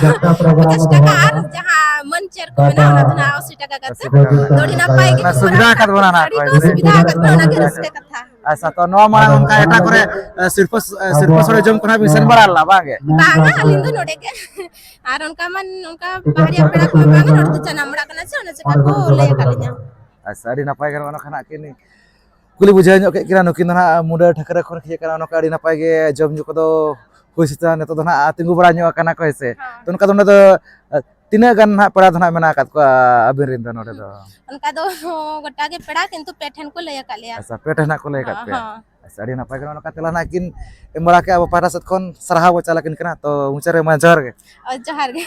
ᱯᱚᱪᱟᱥ ᱴᱟᱠᱟ ᱟᱨ ᱡᱟᱦᱟᱸ ᱢᱟᱹᱱ ᱪᱮᱭᱟᱨ ᱠᱚ ᱢᱮᱱᱟᱜᱼᱟ, ᱚᱱᱟ ᱫᱚ ᱱᱟᱜ ᱟᱥᱤ ᱴᱟᱠᱟ ᱠᱟᱛᱮ᱾ ᱟᱥᱤ ᱴᱟᱠᱟ᱾ ᱛᱚ ᱟᱹᱰᱤ ᱱᱟᱯᱟᱭ ᱜᱮ ᱚᱱᱟ ᱥᱩᱵᱤᱫᱷᱟ ᱟᱠᱟᱫ ᱵᱚᱱᱟ ᱱᱟᱜ ᱟᱹᱰᱤ ᱠᱚ ᱥᱩᱵᱤᱫᱷᱟ ᱟᱠᱟᱫ ᱵᱚᱱᱟ, ᱚᱱᱟ ᱜᱮ ᱨᱟᱹᱥᱠᱟᱹ ᱠᱟᱛᱷᱟ᱾ ᱟᱪᱪᱷᱟ, ᱛᱚ ᱱᱚᱣᱟ ᱢᱟᱲᱟᱝ ᱚᱱᱠᱟ ᱮᱴᱟᱜ ᱠᱚᱨᱮ, ᱮ, ᱥᱤᱨᱯᱟᱹ, ᱮ, ᱥᱤᱨᱯᱟᱹ ᱥᱚᱲᱮ ᱡᱚᱢ ᱠᱚ ᱱᱟᱜ ᱵᱤᱱ ᱥᱮᱱ ᱵᱟᱲᱟ ᱞᱮᱱᱟ ᱵᱟᱝ ᱜᱮ? ᱵᱟᱝᱟ, ᱟᱹᱞᱤᱧ ᱫᱚ ᱱᱚᱰᱮ ᱜᱮ᱾ ᱟᱨ ᱚᱱᱠᱟ ᱢᱟ ᱚᱱᱠᱟ ᱵᱟᱦᱨᱮ ᱯᱮᱲᱟ ᱠᱚ ᱵᱟᱝ, ᱱᱚᱰᱮ ᱫᱚ ᱡᱟᱱᱟᱢ ᱚᱲᱟᱜ ᱠᱟᱱᱟ ᱥᱮ, ᱚᱱᱟ ᱪᱮᱠᱟ ᱠᱚ ᱞᱟᱹᱭ ᱟᱠᱟᱫ ᱞᱤᱧᱟ᱾ ᱟᱪᱪᱷᱟ, ᱟᱹᱰᱤ ᱱᱟᱯᱟᱭ ᱜᱮ ᱱᱚᱜᱼᱚ ᱱᱚᱝᱠᱟ ᱱᱟᱜ ᱠᱤᱱ ᱠᱩᱞᱤ ᱵᱩᱡᱷᱟᱹᱣ ᱧᱚᱜ ᱠᱮᱫ ᱠᱤᱱᱟ᱾ ᱱᱩᱠᱤᱱ ᱫᱚ ᱱᱟᱜ ᱢᱩᱰᱟᱹ ᱴᱷᱟᱹᱠᱨᱟᱹ ᱠᱷᱚᱱ ᱦᱮᱡ ᱟᱠᱟᱱᱟ, ᱱᱚᱝᱠᱟ ᱟᱹᱰᱤ ᱱᱟᱯᱟᱭ ᱜᱮ ᱡᱚᱢ ᱧᱩ ᱠᱚᱫᱚ ᱦᱩᱭ ᱥᱟᱹᱛ ᱮᱱᱟ, ᱱᱤᱛᱚᱜ ᱫᱚ ᱱᱟᱜ ᱛᱤᱸᱜᱩ ᱵᱟᱲᱟ ᱧᱚᱜ ᱟᱠᱟᱱᱟ ᱠᱚ, ᱦᱮᱸ ᱥᱮ? ᱦᱮᱸ᱾ ᱛᱚ ᱱᱚᱝᱠᱟ ᱫᱚ ᱱᱚᱰᱮ ᱫᱚ, ᱟ, ᱛᱤᱱᱟᱹᱜ ᱜᱟᱱ ᱱᱟᱜ ᱯᱮᱲᱟ ᱫᱚ ᱱᱟᱜ ᱢᱮᱱᱟᱜ ᱟᱠᱟᱫ ᱠᱚᱣᱟ ᱟᱹᱵᱤᱱ ᱨᱮᱱ ᱫᱚ ᱱᱚᱰᱮ ᱫᱚ? ᱚᱱᱠᱟ ᱫᱚ ᱜᱚᱴᱟ ᱜᱮ ᱯᱮᱲᱟ, ᱠᱤᱱᱛᱩ ᱯᱮ ᱴᱷᱮᱱ ᱠᱚ ᱞᱟᱹᱭ ᱟᱠᱟᱫ ᱞᱮᱭᱟ᱾ ᱟᱪᱪᱷᱟ, ᱯᱮ ᱴᱷᱮᱱ ᱱᱟᱜ ᱠᱚ ᱞᱟᱹᱭ ᱟᱠᱟᱫ ᱦᱚᱸ, ᱯᱮᱭᱟ᱾ ᱦᱚᱸ᱾ ᱟᱪᱪᱷᱟ, ᱟᱹᱰᱤ ᱱᱟᱯᱟᱭ ᱜᱮ ᱱᱚᱜᱼᱚ ᱱᱚᱝᱠᱟ ᱛᱮᱞᱟ ᱱᱟᱜ ᱠᱤᱱ ᱮᱢ ᱵᱟᱲᱟ ᱠᱮᱫᱼᱟ, ᱟᱵᱚ ᱯᱟᱦᱴᱟ ᱥᱮᱫ ᱠᱷᱚᱱ ᱥᱟᱨᱦᱟᱣ ᱵᱚ ᱪᱟᱞ ᱟᱹᱠᱤᱱ ᱠᱟᱱᱟ᱾ ᱛᱚ ᱢᱩᱪᱟᱹᱫ ᱨᱮ ᱢᱟ ᱡᱚᱦᱟᱨ ᱜᱮ᱾ ᱚ, ᱡᱚᱦᱟᱨ ᱜᱮ᱾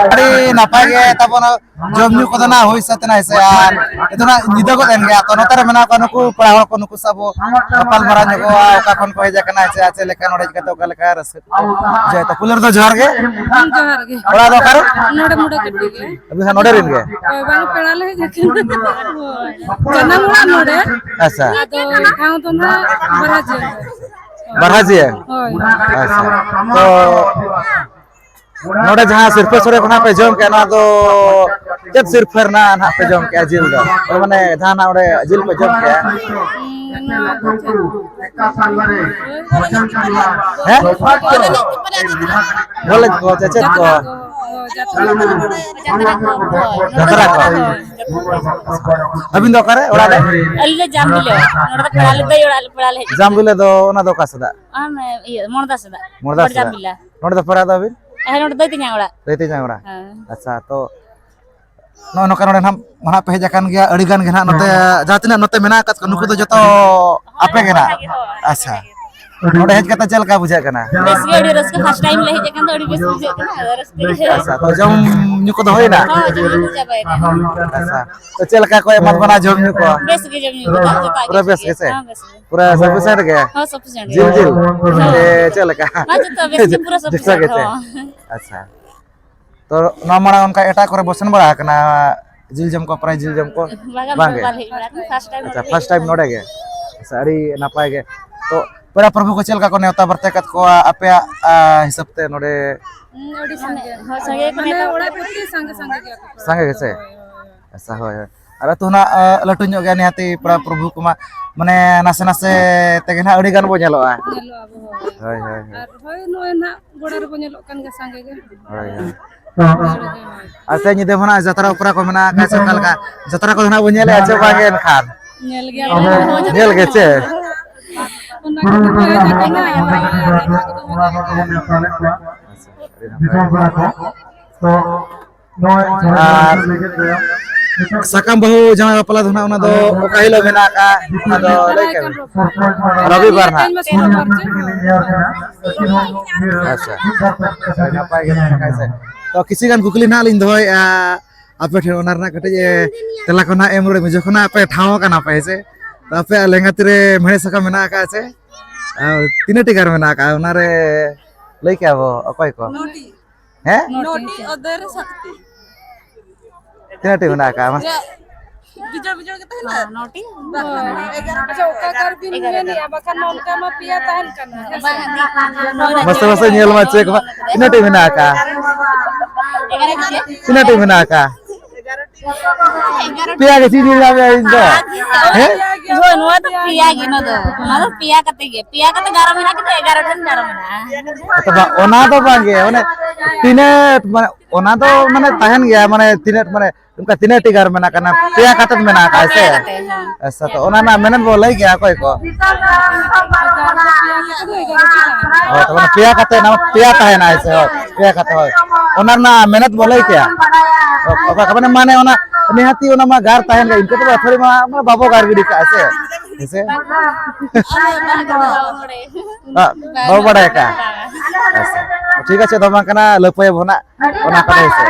ᱟᱹᱰᱤ ᱱᱟᱯᱟᱭ ᱜᱮ ᱛᱟᱵᱚᱱ ᱡᱚᱢ ᱧᱩ ᱠᱚᱫᱚ ᱱᱟᱜ ᱦᱩᱭ ᱥᱟᱹᱛ ᱮᱱᱟ, ᱦᱮᱸ ᱥᱮ? ᱟᱨ ᱱᱤᱛᱚᱜ ᱱᱟᱜ ᱧᱤᱫᱟᱹ ᱜᱚᱫ ᱮᱱ ᱜᱮᱭᱟ᱾ ᱛᱚ, ᱱᱚᱛᱮ ᱨᱮ ᱢᱮᱱᱟᱜ ᱠᱚᱣᱟ ᱱᱩᱠᱩ ᱯᱮᱲᱟ ᱦᱚᱲ ᱠᱚ, ᱱᱩᱠᱩ ᱥᱟᱶ ᱵᱚ ᱜᱟᱯᱟᱞ ᱢᱟᱨᱟᱣ ᱧᱚᱜᱚᱜᱼᱟ, ᱚᱠᱟ ᱠᱷᱚᱱ ᱠᱚ ᱦᱮᱡ ᱟᱠᱟᱱᱟ, ᱦᱮᱸ ᱥᱮ? ᱟᱨ ᱪᱮᱫ ᱞᱮᱠᱟ ᱱᱚᱰᱮ ᱦᱮᱡ ᱠᱟᱛᱮ ᱚᱠᱟ ᱞᱮᱠᱟ ᱨᱟᱹᱥᱠᱟᱹ ᱠᱚ ᱵᱩᱡᱷᱟᱹᱣ ᱮᱫᱟ? ᱯᱩᱭᱞᱩ ᱨᱮᱫᱚ ᱡᱚᱦᱟᱨ ᱜᱮ᱾ ᱦᱩᱸ, ᱡᱚᱦᱟᱨ ᱜᱮ᱾ ᱚᱲᱟᱜ ᱫᱚ ᱚᱠᱟᱨᱮ? ᱱᱚᱰᱮ ᱢᱩᱰᱟᱹ ᱠᱟᱹᱴᱤᱡ ᱜᱮ᱾ ᱟᱹᱵᱤᱱ ᱦᱚᱸ ᱱᱚᱰᱮ ᱨᱮᱱ ᱜᱮ? ᱦᱳᱭ, ᱵᱟᱝ, ᱯᱮᱲᱟ ᱞᱮ ᱦᱮᱡ ᱟᱠᱟᱱᱟ᱾ ᱦᱳᱭ᱾ ᱡᱟᱱᱟᱢ ᱚᱲᱟᱜ ᱱᱚᱰᱮ᱾ ᱟᱪᱪᱷᱟ᱾ ᱟᱫᱚ ᱴᱷᱟᱶ ᱫᱚ ᱱᱟᱦᱟᱜ ᱵᱟᱨᱦᱟᱡᱤᱭᱟᱹ᱾ ᱵᱟᱨᱦᱟᱡᱤᱭᱟᱹ? ᱦᱳᱭ᱾ ᱟᱪᱪᱷᱟ᱾ ᱛᱚ, ᱱᱚᱰᱮ ᱡᱟᱦᱟᱸ ᱥᱤᱨᱯᱟᱹ ᱥᱚᱲᱮ ᱠᱷᱚᱱᱟᱜ ᱯᱮ ᱡᱚᱢ ᱠᱮᱜᱼᱟ, ᱱᱚᱣᱟ ᱫᱚ ᱪᱮᱫ ᱥᱤᱨᱯᱟᱹ ᱨᱮᱱᱟᱜ ᱱᱟᱦᱟᱜ ᱯᱮ ᱡᱚᱢ ᱠᱮᱜᱼᱟ ᱡᱤᱞ ᱫᱚ? ᱢᱟᱱᱮ ᱡᱟᱦᱟᱸ ᱱᱟᱜ ᱚᱸᱰᱮ ᱡᱤᱞ ᱯᱮ ᱡᱚᱢ ᱠᱮᱜᱼᱟ? ᱦᱩᱸ, ᱱᱚᱣᱟ ᱫᱚ ᱪᱮᱫ? ᱦᱮᱸ? ᱵᱚᱞᱮ ᱠᱚ, ᱪᱮ ᱪᱮᱫ ᱠᱚ? ᱡᱟᱛᱨᱟ ᱠᱚ᱾ ᱡᱟᱛᱨᱟ ᱠᱚ᱾ ᱦᱳᱭ, ᱡᱟᱛᱨᱟ ᱠᱚ᱾ ᱡᱟᱛᱨᱟ ᱠᱚ᱾ ᱦᱳᱭ, ᱡᱟᱛᱨᱟ ᱠᱚ᱾ ᱟᱹᱵᱤᱱ ᱫᱚ ᱚᱠᱟᱨᱮ? ᱚᱲᱟᱜ ᱨᱮ? ᱟᱹᱞᱤᱧ ᱫᱚ ᱡᱟᱢᱵᱤᱞᱟ᱾ ᱱᱚᱰᱮ ᱫᱚ ᱯᱮᱲᱟ ᱞᱮ, ᱫᱟᱹᱭ ᱚᱲᱟᱜ ᱞᱮ, ᱯᱮᱲᱟ ᱞᱮ ᱦᱮᱡ ᱟᱠᱟᱱᱟ᱾ ᱡᱟᱢᱵᱤᱞᱟ ᱫᱚ ᱚᱱᱟ ᱫᱚ ᱚᱠᱟ ᱥᱮᱫᱟᱜ? ᱟᱢ, ᱤᱭᱟᱹ, ᱢᱚᱲᱫᱟ ᱥᱮᱫᱟᱜ᱾ ᱢᱚᱲᱫᱟ ᱥᱮᱫᱟᱜ᱾ ᱡᱟᱢᱵᱤᱞᱟ᱾ ᱱᱚᱰᱮ ᱫᱚ ᱯᱮᱲᱟ ᱫᱚ ᱟᱹᱵᱤᱱ? ᱦᱮᱸ, ᱱᱚᱰᱮ ᱫᱟᱹᱭ ᱛᱤᱧᱟᱹ ᱚᱲᱟᱜ᱾ ᱫᱟᱹᱭ ᱛᱤᱧᱟᱹ ᱚᱲᱟᱜ᱾ ᱦᱮᱸ᱾ ᱟᱪᱪᱷᱟ, ᱛᱚ ᱱᱚᱜᱼᱚᱭ ᱱᱚᱝᱠᱟ ᱱᱚᱰᱮ ᱱᱟᱦᱟᱜ, ᱱᱟᱦᱟᱜ ᱯᱮ ᱦᱮᱡ ᱟᱠᱟᱱ ᱜᱮᱭᱟ, ᱟᱹᱰᱤ ᱜᱟᱱ ᱜᱮ ᱱᱟᱦᱟᱜ ᱱᱚᱛᱮ ᱡᱟᱦᱟᱸ ᱛᱤᱱᱟᱹᱜ ᱱᱚᱛᱮ ᱢᱮᱱᱟᱜ ᱟᱠᱟᱫ ᱠᱚᱣᱟ, ᱱᱩᱠᱩ ᱫᱚ ᱡᱚᱛᱚ ᱟᱯᱮ ᱜᱮ ᱱᱟᱦᱟᱜ? ᱟᱪᱪᱷᱟ, ᱱᱚᱰᱮ ᱦᱮᱡ ᱠᱟᱛᱮ ᱪᱮᱫ ᱞᱮᱠᱟ ᱵᱩᱡᱷᱟᱹᱜ ᱠᱟᱱᱟ? ᱵᱮᱥ ᱜᱮ, ᱟᱹᱰᱤ ᱨᱟᱹᱥᱠᱟᱹ, first time ᱞᱮ ᱦᱮᱡ ᱟᱠᱟᱱ ᱫᱚ ᱟᱹᱰᱤ ᱵᱮᱥ ᱵᱩᱡᱷᱟᱹᱜ ᱠᱟᱱᱟ, ᱟᱫᱚ ᱨᱟᱹᱥᱠᱟᱹ ᱜᱮ᱾ ᱟᱪᱪᱷᱟ, ᱛᱚ ᱡᱚᱢ ᱧᱩ ᱠᱚᱫᱚ ᱦᱩᱭᱱᱟ? ᱦᱚᱸ, ᱡᱚᱢ ᱧᱩ ᱠᱚ ᱪᱟᱵᱟᱭᱮᱱᱟ᱾ ᱟᱪᱪᱷᱟ, ᱛᱚ ᱪᱮᱫ ᱞᱮᱠᱟ ᱠᱚ ᱮᱢᱟᱫ ᱵᱚᱱᱟ ᱡᱚᱢ ᱧᱩ ᱠᱚ? ᱵᱮᱥ ᱜᱮ ᱡᱚᱢ ᱧᱩ ᱠᱚᱫᱚ, ᱡᱚᱛᱚᱣᱟᱜ ᱜᱮ ᱯᱩᱨᱟᱹ ᱴᱷᱤᱠ ᱵᱮᱥ ᱜᱮ᱾ ᱜᱮ ᱥᱮ? ᱦᱚᱸ, ᱵᱮᱥ ᱜᱮ᱾ ᱯᱩᱨᱟᱹ sufficient ᱜᱮ? ᱦᱚᱸ, sufficient ᱜᱮ᱾ ᱡᱤᱞ ᱡᱤᱞ? ᱦᱚᱸ᱾ ᱥᱮ ᱪᱮᱫ ᱞᱮᱠᱟ? ᱵᱟᱝ, ᱡᱚᱛᱚ ᱵᱮᱥ ᱜᱮ, ᱯᱩᱨᱟᱹ ᱡᱚᱛᱚ sufficient, ᱜᱮ ᱥᱮ? ᱦᱚᱸ᱾ ᱟᱪᱪᱷᱟ᱾ ᱛᱚ, ᱱᱚᱣᱟ ᱢᱟᱲᱟᱝ ᱚᱱᱠᱟ ᱮᱴᱟᱜ ᱠᱚᱨᱮ ᱵᱚ ᱥᱮᱱ ᱵᱟᱲᱟ ᱟᱠᱟᱱᱟ ᱡᱤᱞ ᱡᱚᱢ ᱠᱚ, ᱯᱨᱟᱭ ᱡᱤᱞ ᱡᱚᱢ ᱠᱚ? ᱵᱟᱝᱟ, ᱵᱟᱝ ᱜᱮ? ᱵᱟᱞᱮ ᱦᱮᱡ ᱵᱟᱲᱟ ᱟᱠᱟᱱᱟ, first time ᱟᱪᱪᱷᱟ, ᱱᱚᱰᱮ ᱜᱮ first time ᱦᱮᱡ ᱱᱚᱰᱮ ᱜᱮ᱾ ᱟᱪᱪᱷᱟ, ᱟᱹᱰᱤ ᱱᱟᱯᱟᱭ ᱜᱮ᱾ ᱛᱚ, ᱯᱮᱲᱟ ᱯᱨᱚᱵᱷᱩ ᱠᱚ ᱪᱮᱫ ᱞᱮᱠᱟ ᱠᱚ ᱱᱮᱣᱛᱟ ᱵᱟᱨᱛᱮ ᱟᱠᱟᱫ ᱠᱚᱣᱟ ᱟᱯᱮᱭᱟᱜ, ᱟ, ᱦᱤᱥᱟᱹᱵ ᱛᱮ ᱱᱚᱰᱮ? ᱦᱩᱸ, ᱟᱹᱰᱤ ᱥᱟᱸᱜᱮ᱾ ᱦᱳᱭ, ᱥᱟᱸᱜᱮ ᱜᱮᱠᱚ ᱢᱟᱱᱮ ᱱᱮᱣᱛᱟ ᱚᱲᱟᱜ ᱵᱟᱲᱟ ᱯᱨᱚᱛᱤ ᱥᱟᱸᱜᱮ, ᱥᱟᱸᱜᱮ ᱜᱮᱭᱟ ᱠᱚ ᱯᱮᱲᱟ ᱥᱟᱸᱜᱮ ᱠᱚ᱾ ᱜᱮᱥᱮ? ᱦᱳᱭ, ᱦᱳᱭ, ᱦᱳᱭ᱾ ᱟᱪᱪᱷᱟ, ᱦᱳᱭ, ᱦᱳᱭ᱾ ᱟᱨ ᱟᱹᱛᱩ ᱦᱚᱸ ᱱᱟᱜ, ᱟ, ᱞᱟᱹᱴᱩ ᱧᱚᱜ ᱜᱮᱭᱟ ᱱᱤᱦᱟᱹᱛᱤ ᱯᱮᱲᱟ ᱯᱨᱚᱵᱷᱩ ᱠᱚᱢᱟ, ᱢᱟᱱᱮ ᱱᱟᱥᱮ ᱱᱟᱥᱮ ᱛᱮᱜᱮ ᱱᱟᱜ ᱟᱹᱰᱤ ᱜᱟᱱ ᱵᱚ ᱧᱮᱞᱚᱜᱼᱟ᱾ ᱧᱮᱞᱚᱜᱼᱟ ᱟᱵᱚ ᱦᱚᱸ᱾ ᱦᱳᱭ, ᱦᱳᱭ, ᱦᱳᱭ᱾ ᱟᱨ ᱦᱳᱭ, ᱱᱚᱜᱼᱚᱭ ᱱᱟᱜ ᱜᱚᱲᱟ ᱨᱮᱵᱚ ᱧᱮᱞᱚᱜ ᱠᱟᱱ ᱜᱮᱭᱟ ᱥᱟᱸᱜᱮ ᱜᱮ᱾ ᱦᱳᱭ, ᱦᱳᱭ᱾ ᱟᱨ ᱛᱮᱦᱮᱧ ᱧᱤᱫᱟᱹ ᱢᱟ ᱱᱟᱜ ᱡᱟᱛᱨᱟ ᱚᱯᱮᱨᱟ ᱠᱚ ᱢᱮᱱᱟᱜ ᱟᱠᱟᱫ ᱥᱮ ᱚᱠᱟ ᱞᱮᱠᱟ? ᱡᱟᱛᱨᱟ ᱠᱚᱫᱚ ᱱᱟᱜ ᱵᱚᱱ ᱧᱮᱞᱮᱫᱼᱟ ᱪᱮ ᱵᱟᱝ ᱜᱮ ᱮᱱᱠᱷᱟᱱ? ᱧᱮᱞ ᱜᱮᱭᱟ ᱵᱚᱱ᱾ ᱧᱮᱞ ᱜᱮ ᱪᱮ? ᱚᱱᱟ ᱠᱷᱟᱹᱛᱤᱨ ᱛᱮ ᱦᱮᱡ ᱟᱠᱟᱱᱟ᱾ ᱟᱪᱪᱷᱟ, ᱟᱹᱰᱤ ᱱᱟᱯᱟᱭ᱾ ᱟᱨ ᱥᱟᱠᱟᱢ ᱵᱟᱹᱦᱩ ᱡᱟᱶᱟᱭ ᱵᱟᱯᱞᱟ ᱫᱚ ᱱᱟᱜ ᱚᱱᱟ ᱫᱚ ᱚᱠᱟ ᱦᱤᱞᱳᱜ ᱢᱮᱱᱟᱜ ᱟᱠᱟᱫᱼᱟ? ᱚᱱᱟ ᱫᱚ ᱞᱟᱹᱭ ᱠᱮᱫ ᱵᱤᱱ᱾ ᱨᱚᱵᱤᱵᱟᱨ ᱱᱟᱜ᱾ ᱛᱮᱦᱮᱧ ᱢᱟ ᱥᱚᱢᱵᱟᱨ ᱪᱮ? ᱟᱪᱪᱷᱟ᱾ ᱟᱹᱰᱤ ᱱᱟᱯᱟᱭ ᱜᱮ ᱱᱟᱜ ᱠᱷᱟᱡ ᱥᱮ᱾ ᱛᱚ ᱠᱤᱪᱷᱩ ᱜᱟᱱ ᱠᱩᱠᱞᱤ ᱱᱟᱦᱟᱜ ᱞᱤᱧ ᱫᱚᱦᱚᱭᱮᱫᱼᱟ ᱟᱯᱮ ᱴᱷᱮᱱ, ᱚᱱᱟ ᱨᱮᱱᱟᱜ ᱠᱟᱹᱴᱤᱡ ᱮ, ᱛᱮᱞᱟ ᱠᱚ ᱱᱟᱦᱟᱜ ᱮᱢ ᱨᱩᱣᱟᱹᱲ ᱢᱮ, ᱡᱚᱠᱷᱚᱱ ᱱᱟᱦᱟᱜ ᱟᱯᱮ ᱴᱷᱟᱶ ᱟᱠᱟᱱᱟ ᱯᱮ, ᱦᱮᱸ ᱥᱮ? ᱛᱚ ᱟᱯᱮᱭᱟᱜ ᱞᱮᱸᱜᱟ ᱛᱤᱨᱮ ᱢᱮᱬᱦᱮᱫ ᱥᱟᱠᱟᱢ ᱢᱮᱱᱟᱜ ᱟᱠᱟᱫᱼᱟ ᱥᱮ? ᱟᱨ ᱛᱤᱱᱟᱹᱜ ᱴᱤ ᱜᱟᱨ ᱢᱮᱱᱟᱜ ᱟᱠᱟᱫᱼᱟ ᱚᱱᱟᱨᱮ? ᱞᱟᱹᱭ ᱠᱮᱭᱟ ᱵᱚ ᱚᱠᱚᱭ ᱠᱚ? ᱱᱚᱴᱤ᱾ ᱦᱮᱸ? ᱱᱚᱴᱤ ᱚᱫᱮᱨ ᱥᱟᱛᱴᱤ᱾ ᱛᱤᱱᱟᱹᱜ ᱴᱤ ᱢᱮᱱᱟᱜ ᱟᱠᱟᱫᱼᱟ? ᱢᱟᱥᱮ? ᱵᱤᱡᱚᱲ ᱵᱤᱡᱚᱲ ᱜᱮ ᱛᱟᱦᱮᱱᱟ᱾ ᱦᱮᱸ, ᱱᱚᱴᱤ᱾ ᱵᱟᱝ, ᱮᱜᱟᱨᱚ ᱴᱤ᱾ ᱟᱪᱪᱷᱟ, ᱚᱠᱟ ᱠᱟᱨ ᱵᱤᱱ ᱮᱜᱟᱨᱚ ᱢᱮᱱᱮᱜᱼᱟ? ᱵᱟᱠᱷᱟᱱ ᱢᱟ ᱚᱱᱠᱟ ᱢᱟ ᱯᱮᱭᱟ ᱛᱟᱦᱮᱱ ᱠᱟᱱᱟ᱾ ᱵᱟᱝ, ᱢᱟᱥᱮ, ᱢᱟᱥᱮ, ᱧᱮᱞ ᱢᱟ, ᱪᱮᱠ ᱢᱟ᱾ ᱛᱤᱱᱟᱹᱜ ᱴᱤ ᱢᱮᱱᱟᱜ ᱟᱠᱟᱫᱼᱟ? ᱮᱜᱟᱨᱚ ᱴᱤ᱾ ᱛᱤᱱᱟᱹᱜ ᱴᱤ ᱢᱮᱱᱟᱜ ᱟᱠᱟᱫᱼᱟ? ᱮᱜᱟᱨᱚ ᱴᱤ᱾ ᱯᱮᱭᱟ ᱜᱮ ᱪᱮᱫ ᱤᱧ ᱧᱮᱞ ᱧᱟᱢᱮᱫᱼᱟ ᱤᱧ ᱫᱚ? ᱦᱮᱸ? ᱦᱳᱭ, ᱱᱚᱣᱟ ᱫᱚ ᱯᱮᱭᱟ ᱜᱮ, ᱱᱚᱣᱟ ᱫᱚ᱾ ᱱᱚᱣᱟ ᱫᱚ ᱯᱮᱭᱟ ᱠᱟᱛᱮ ᱜᱮ᱾ ᱯᱮᱭᱟ ᱠᱟᱛᱮ ᱜᱟᱨᱚ ᱢᱮᱱᱟᱜᱼᱟ, ᱠᱤᱱᱛᱩ ᱮᱜᱟᱨᱚ ᱴᱷᱮᱱ ᱜᱟᱨᱚ ᱢᱮᱱᱟᱜᱼᱟ᱾ ᱟᱪᱪᱷᱟ, ᱵᱟᱝ, ᱚᱱᱟ ᱫᱚ ᱵᱟᱝ ᱜᱮ, ᱢᱟᱱᱮ ᱛᱤᱱᱟᱹᱜ, ᱢᱟᱱᱮ ᱚᱱᱟ ᱫᱚ ᱢᱟᱱᱮ ᱛᱟᱦᱮᱱ ᱜᱮᱭᱟ, ᱢᱟᱱᱮ ᱛᱤᱱᱟᱹᱜ, ᱢᱟᱱᱮ ᱚᱱᱠᱟ ᱛᱤᱱᱟᱹᱜ ᱴᱤ ᱜᱟᱨ ᱢᱮᱱᱟᱜ ᱠᱟᱱᱟ? ᱯᱮᱭᱟ ᱠᱟᱛᱮ ᱢᱮᱱᱟᱜ ᱟᱠᱟᱫ ᱥᱮ? ᱯᱮᱭᱟ ᱠᱟᱛᱮ, ᱦᱮᱸ᱾ ᱟᱪᱪᱷᱟ, ᱛᱚ ᱚᱱᱟ ᱨᱮᱱᱟᱜ ᱢᱮᱱᱮᱫ ᱵᱚ ᱞᱟᱹᱭ ᱜᱮᱭᱟ ᱚᱠᱚᱭ ᱠᱚ? ᱦᱳᱭ, ᱛᱚ ᱢᱟᱱᱮ ᱯᱮᱭᱟ ᱠᱟᱛᱮ, ᱚᱱᱟ ᱯᱮᱭᱟ ᱛᱟᱦᱮᱱᱟ, ᱦᱮᱸ ᱥᱮ? ᱦᱳᱭ, ᱯᱮᱭᱟ ᱠᱟᱛᱮ, ᱦᱳᱭ᱾ ᱚᱱᱟ ᱨᱮᱱᱟᱜ ᱢᱮᱱᱮᱫ ᱵᱚ ᱞᱟᱹᱭ ᱠᱮᱭᱟ? ᱚᱠᱟ ᱠᱚ ᱢᱟᱱᱮ, ᱢᱟᱱᱮ ᱚᱱᱟ ᱱᱤᱦᱟᱹᱛᱤ ᱚᱱᱟ ᱢᱟ ᱜᱟᱨ ᱛᱟᱦᱮᱱ ᱜᱮ, ᱤᱱᱠᱟᱹ ᱛᱮ ᱟᱹᱛᱷᱟᱹᱲᱤ ᱢᱟ, ᱢᱟ ᱵᱟᱵᱚ ᱜᱟᱨ ᱜᱤᱰᱤ ᱠᱟᱜᱼᱟ ᱥᱮ? ᱦᱮᱸ ᱥᱮ? ᱵᱟᱵᱚ ᱵᱟᱲᱟᱭ ᱟᱠᱟᱫᱼᱟ? ᱟᱪᱪᱷᱟ, ᱴᱷᱤᱠ ᱟᱪᱷᱮ, ᱫᱚ ᱵᱟᱝ ᱠᱟᱱᱟ, ᱞᱟᱹᱯᱟᱹᱭ ᱟᱵᱚ ᱱᱟᱜ᱾ ᱚᱱᱟ ᱠᱟᱛᱷᱟ ᱦᱮᱸ ᱥᱮ᱾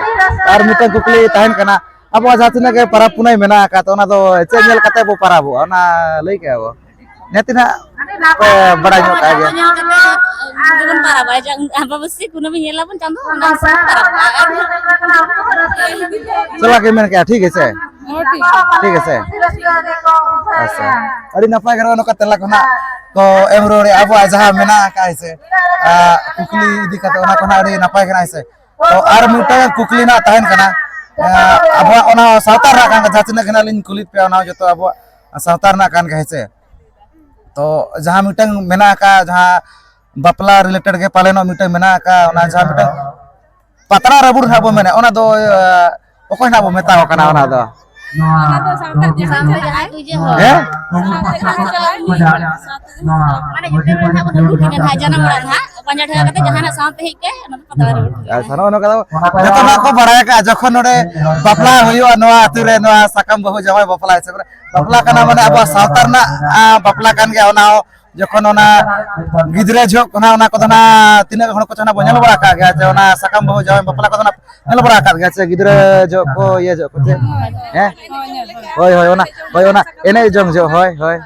ᱟᱨ ᱢᱤᱫᱴᱟᱝ ᱠᱩᱠᱞᱤ ᱛᱟᱦᱮᱱ ᱠᱟᱱᱟ, ᱟᱵᱚᱣᱟᱜ ᱡᱟᱦᱟᱸ ᱛᱤᱱᱟᱹᱜ ᱜᱮ ᱯᱟᱨᱟᱵᱽ ᱯᱩᱱᱟᱹᱭ ᱢᱮᱱᱟᱜ ᱟᱠᱟᱫ, ᱚᱱᱟ ᱫᱚ ᱪᱮᱫ ᱧᱮᱞ ᱠᱟᱛᱮ ᱵᱚ ᱯᱟᱨᱟᱵᱚᱜᱼᱟ, ᱚᱱᱟ ᱞᱟᱹᱭ ᱠᱮᱭᱟ ᱵᱚ? ᱡᱟᱦᱟᱸ ᱛᱤᱱᱟᱹᱜ ᱯᱮ ᱵᱟᱲᱟᱭ ᱧᱚᱜ ᱠᱟᱜ ᱜᱮᱭᱟ᱾ ᱧᱮᱞ ᱠᱟᱛᱮ ᱜᱮᱵᱚᱱ ᱯᱟᱨᱟᱵᱚᱜᱼᱟ᱾ ᱡᱟ-, ᱟᱢᱵᱟᱵᱟᱹᱥᱤ ᱠᱩᱱᱟᱹᱢᱤ ᱧᱮᱞ ᱟᱵᱚᱱ ᱪᱟᱸᱫᱚ, ᱚᱱᱟ ᱦᱤᱥᱟᱹᱵ ᱯᱟᱨᱟᱵᱚᱜᱼᱟ᱾ ᱪᱮᱫ ᱞᱮᱠᱟ ᱜᱮ ᱢᱮᱱ ᱠᱮᱜᱼᱟ, ᱴᱷᱤᱠ ᱟᱪᱷᱮ? ᱦᱮᱸ, ᱴᱷᱤᱠ᱾ ᱴᱷᱤᱠ ᱟᱪᱷᱮ? ᱟᱪᱪᱷᱟ, ᱟᱹᱰᱤ ᱱᱟᱯᱟᱭ ᱜᱮ ᱱᱚᱜᱼᱚᱭ ᱱᱚᱝᱠᱟ ᱛᱮᱞᱟ ᱠᱚ ᱱᱟᱜ ᱠᱚ ᱮᱢ ᱨᱩᱣᱟᱹᱲᱮᱜᱼᱟ, ᱟᱵᱚᱣᱟᱜ ᱡᱟᱦᱟᱸ ᱢᱮᱱᱟᱜ ᱟᱠᱟᱫ, ᱦᱮᱸ ᱥᱮ? ᱟᱨ ᱠᱩᱠᱞᱤ ᱤᱫᱤ ᱠᱟᱛᱮ ᱚᱱᱟ ᱠᱚ ᱱᱟᱜ ᱟᱹᱰᱤ ᱱᱟᱯᱟᱭ ᱜᱮ ᱱᱟᱜ, ᱦᱮᱸ ᱥᱮ? ᱛᱚ ᱟᱨ ᱢᱤᱫᱴᱟᱝ ᱠᱩᱠᱞᱤ ᱱᱟᱜ ᱛᱟᱦᱮᱱ ᱠᱟᱱᱟ, ᱮᱸ, ᱟᱵᱚᱣᱟᱜ ᱚᱱᱟ ᱥᱟᱶᱛᱟ ᱨᱮᱱᱟᱜ ᱠᱟᱱ ᱡᱟᱦᱟᱸ ᱛᱤᱱᱟᱹᱜ ᱜᱮ ᱱᱟᱜ ᱞᱤᱧ ᱠᱩᱞᱤᱭᱮᱫ ᱯᱮᱭᱟ, ᱚᱱᱟ ᱦᱚᱸ ᱡᱚᱛᱚ ᱟᱵᱚᱣᱟᱜ ᱥᱟᱶᱛᱟ ᱨᱮᱱᱟᱜ ᱠᱟᱱ ᱜᱮᱭᱟ, ᱦᱮᱸ ᱥᱮ? ᱛᱚ ᱡᱟᱦᱟᱸ ᱢᱤᱫᱴᱟᱝ ᱢᱮᱱᱟᱜ ᱟᱠᱟᱫ, ᱡᱟᱦᱟᱸ ᱵᱟᱯᱞᱟ related ᱜᱮ ᱯᱟᱞᱮᱱᱚᱜ ᱢᱤᱫᱴᱟᱝ ᱢᱮᱱᱟᱜ ᱟᱠᱟᱫ, ᱚᱱᱟ ᱡᱟᱦᱟᱸ ᱢᱤᱫᱴᱟᱝ ᱯᱟᱛᱲᱟ ᱨᱟᱹᱵᱩᱲ ᱱᱟᱜ ᱵᱚ ᱢᱮᱱᱟ, ᱚᱱᱟ ᱫᱚ, ᱮᱸ, ᱚᱠᱚᱭ ᱱᱟᱜ ᱵᱚ ᱢᱮᱛᱟᱣ ᱠᱟᱱᱟ ᱚᱱᱟ ᱫᱚ? ᱚᱱᱟ ᱫᱚ ᱥᱟᱶᱛᱟ ᱡᱟᱦᱟᱸ ᱪᱟᱞᱟᱜ ᱟᱭ᱾ ᱦᱮᱸ? ᱥᱟᱶᱛᱟ ᱡᱟᱦᱟᱸ ᱪᱟᱞᱟᱜ ᱟᱭ, ᱩᱱᱤ ᱥᱟᱶᱛᱟ ᱢᱟᱱᱮ ᱡᱚᱛᱚ ᱦᱚᱲ ᱱᱟᱜ ᱵᱚᱱ ᱩᱰᱩᱠ ᱮᱱᱟ ᱱᱟᱜ ᱡᱟᱱᱟᱢ ᱚᱲᱟᱜ ᱱᱟᱜ, ᱯᱟᱸᱡᱟ ᱴᱷᱮᱠᱟ ᱠᱟᱛᱮ ᱡᱟᱦᱟᱱᱟᱜ ᱥᱟᱶᱛᱮ ᱦᱮᱡ ᱠᱟᱭ, ᱚᱱᱟ ᱫᱚ ᱯᱟᱛᱲᱟ ᱨᱟᱹᱵᱩᱲ ᱠᱟᱱᱟ᱾ ᱟᱪᱪᱷᱟ, ᱱᱚᱜᱼᱚ ᱱᱚᱝᱠᱟ ᱫᱚ ᱡᱚᱛᱚ ᱦᱚᱲ ᱠᱚ ᱵᱟᱲᱟᱭ ᱟᱠᱟᱫᱼᱟ, ᱡᱚᱠᱷᱚᱱ ᱱᱚᱰᱮ ᱵᱟᱯᱞᱟ ᱦᱩᱭᱩᱜᱼᱟ, ᱱᱚᱣᱟ ᱟᱹᱛᱩ ᱨᱮ ᱱᱚᱣᱟ ᱥᱟᱠᱟᱢ ᱵᱟᱹᱦᱩ ᱡᱟᱶᱟᱭ ᱵᱟᱯᱞᱟ ᱦᱤᱥᱟᱹᱵ ᱨᱮ ᱵᱟᱯᱞᱟ ᱠᱟᱱᱟ, ᱢᱟᱱᱮ ᱟᱵᱚᱣᱟᱜ ᱥᱟᱶᱛᱟ ᱨᱮᱱᱟᱜ, ᱟᱸ, ᱵᱟᱯᱞᱟ ᱠᱟᱱ ᱜᱮᱭᱟ, ᱚᱱᱟ ᱦᱚᱸ ᱡᱚᱠᱷᱚᱱ ᱚᱱᱟ ᱜᱤᱫᱽᱨᱟᱹ ᱡᱚᱦᱚᱜ ᱠᱷᱚᱱᱟᱜ ᱚᱱᱟ ᱠᱚᱫᱚ ᱱᱟᱜ ᱛᱤᱱᱟᱹᱜ ᱦᱚᱲ ᱠᱚᱪᱚ ᱱᱟᱜ ᱵᱚ ᱧᱮᱞ ᱵᱟᱲᱟ ᱟᱠᱟᱫ ᱜᱮᱭᱟ, ᱡᱮ ᱚᱱᱟ ᱥᱟᱠᱟᱢ ᱵᱟᱹᱦᱩ ᱡᱟᱶᱟᱭ ᱵᱟᱯᱞᱟ ᱠᱚᱫᱚ ᱱᱟᱜ ᱧᱮᱞ ᱵᱟᱲᱟ ᱟᱠᱟᱫ ᱜᱮᱭᱟ, ᱥᱮ ᱜᱤᱫᱽᱨᱟᱹ ᱡᱚᱦᱚᱜ ᱠᱚ ᱤᱭᱟᱹ ᱡᱚᱦᱚᱜ ᱠᱚ ᱪᱮᱫ? ᱦᱮᱸ? ᱦᱳᱭ, ᱦᱳᱭ, ᱚᱱᱟ, ᱦᱳᱭ, ᱚᱱᱟ ᱮᱱᱮᱡ ᱡᱚᱝ ᱡᱚᱦᱚᱜ, ᱦᱳᱭ, ᱦᱳᱭ,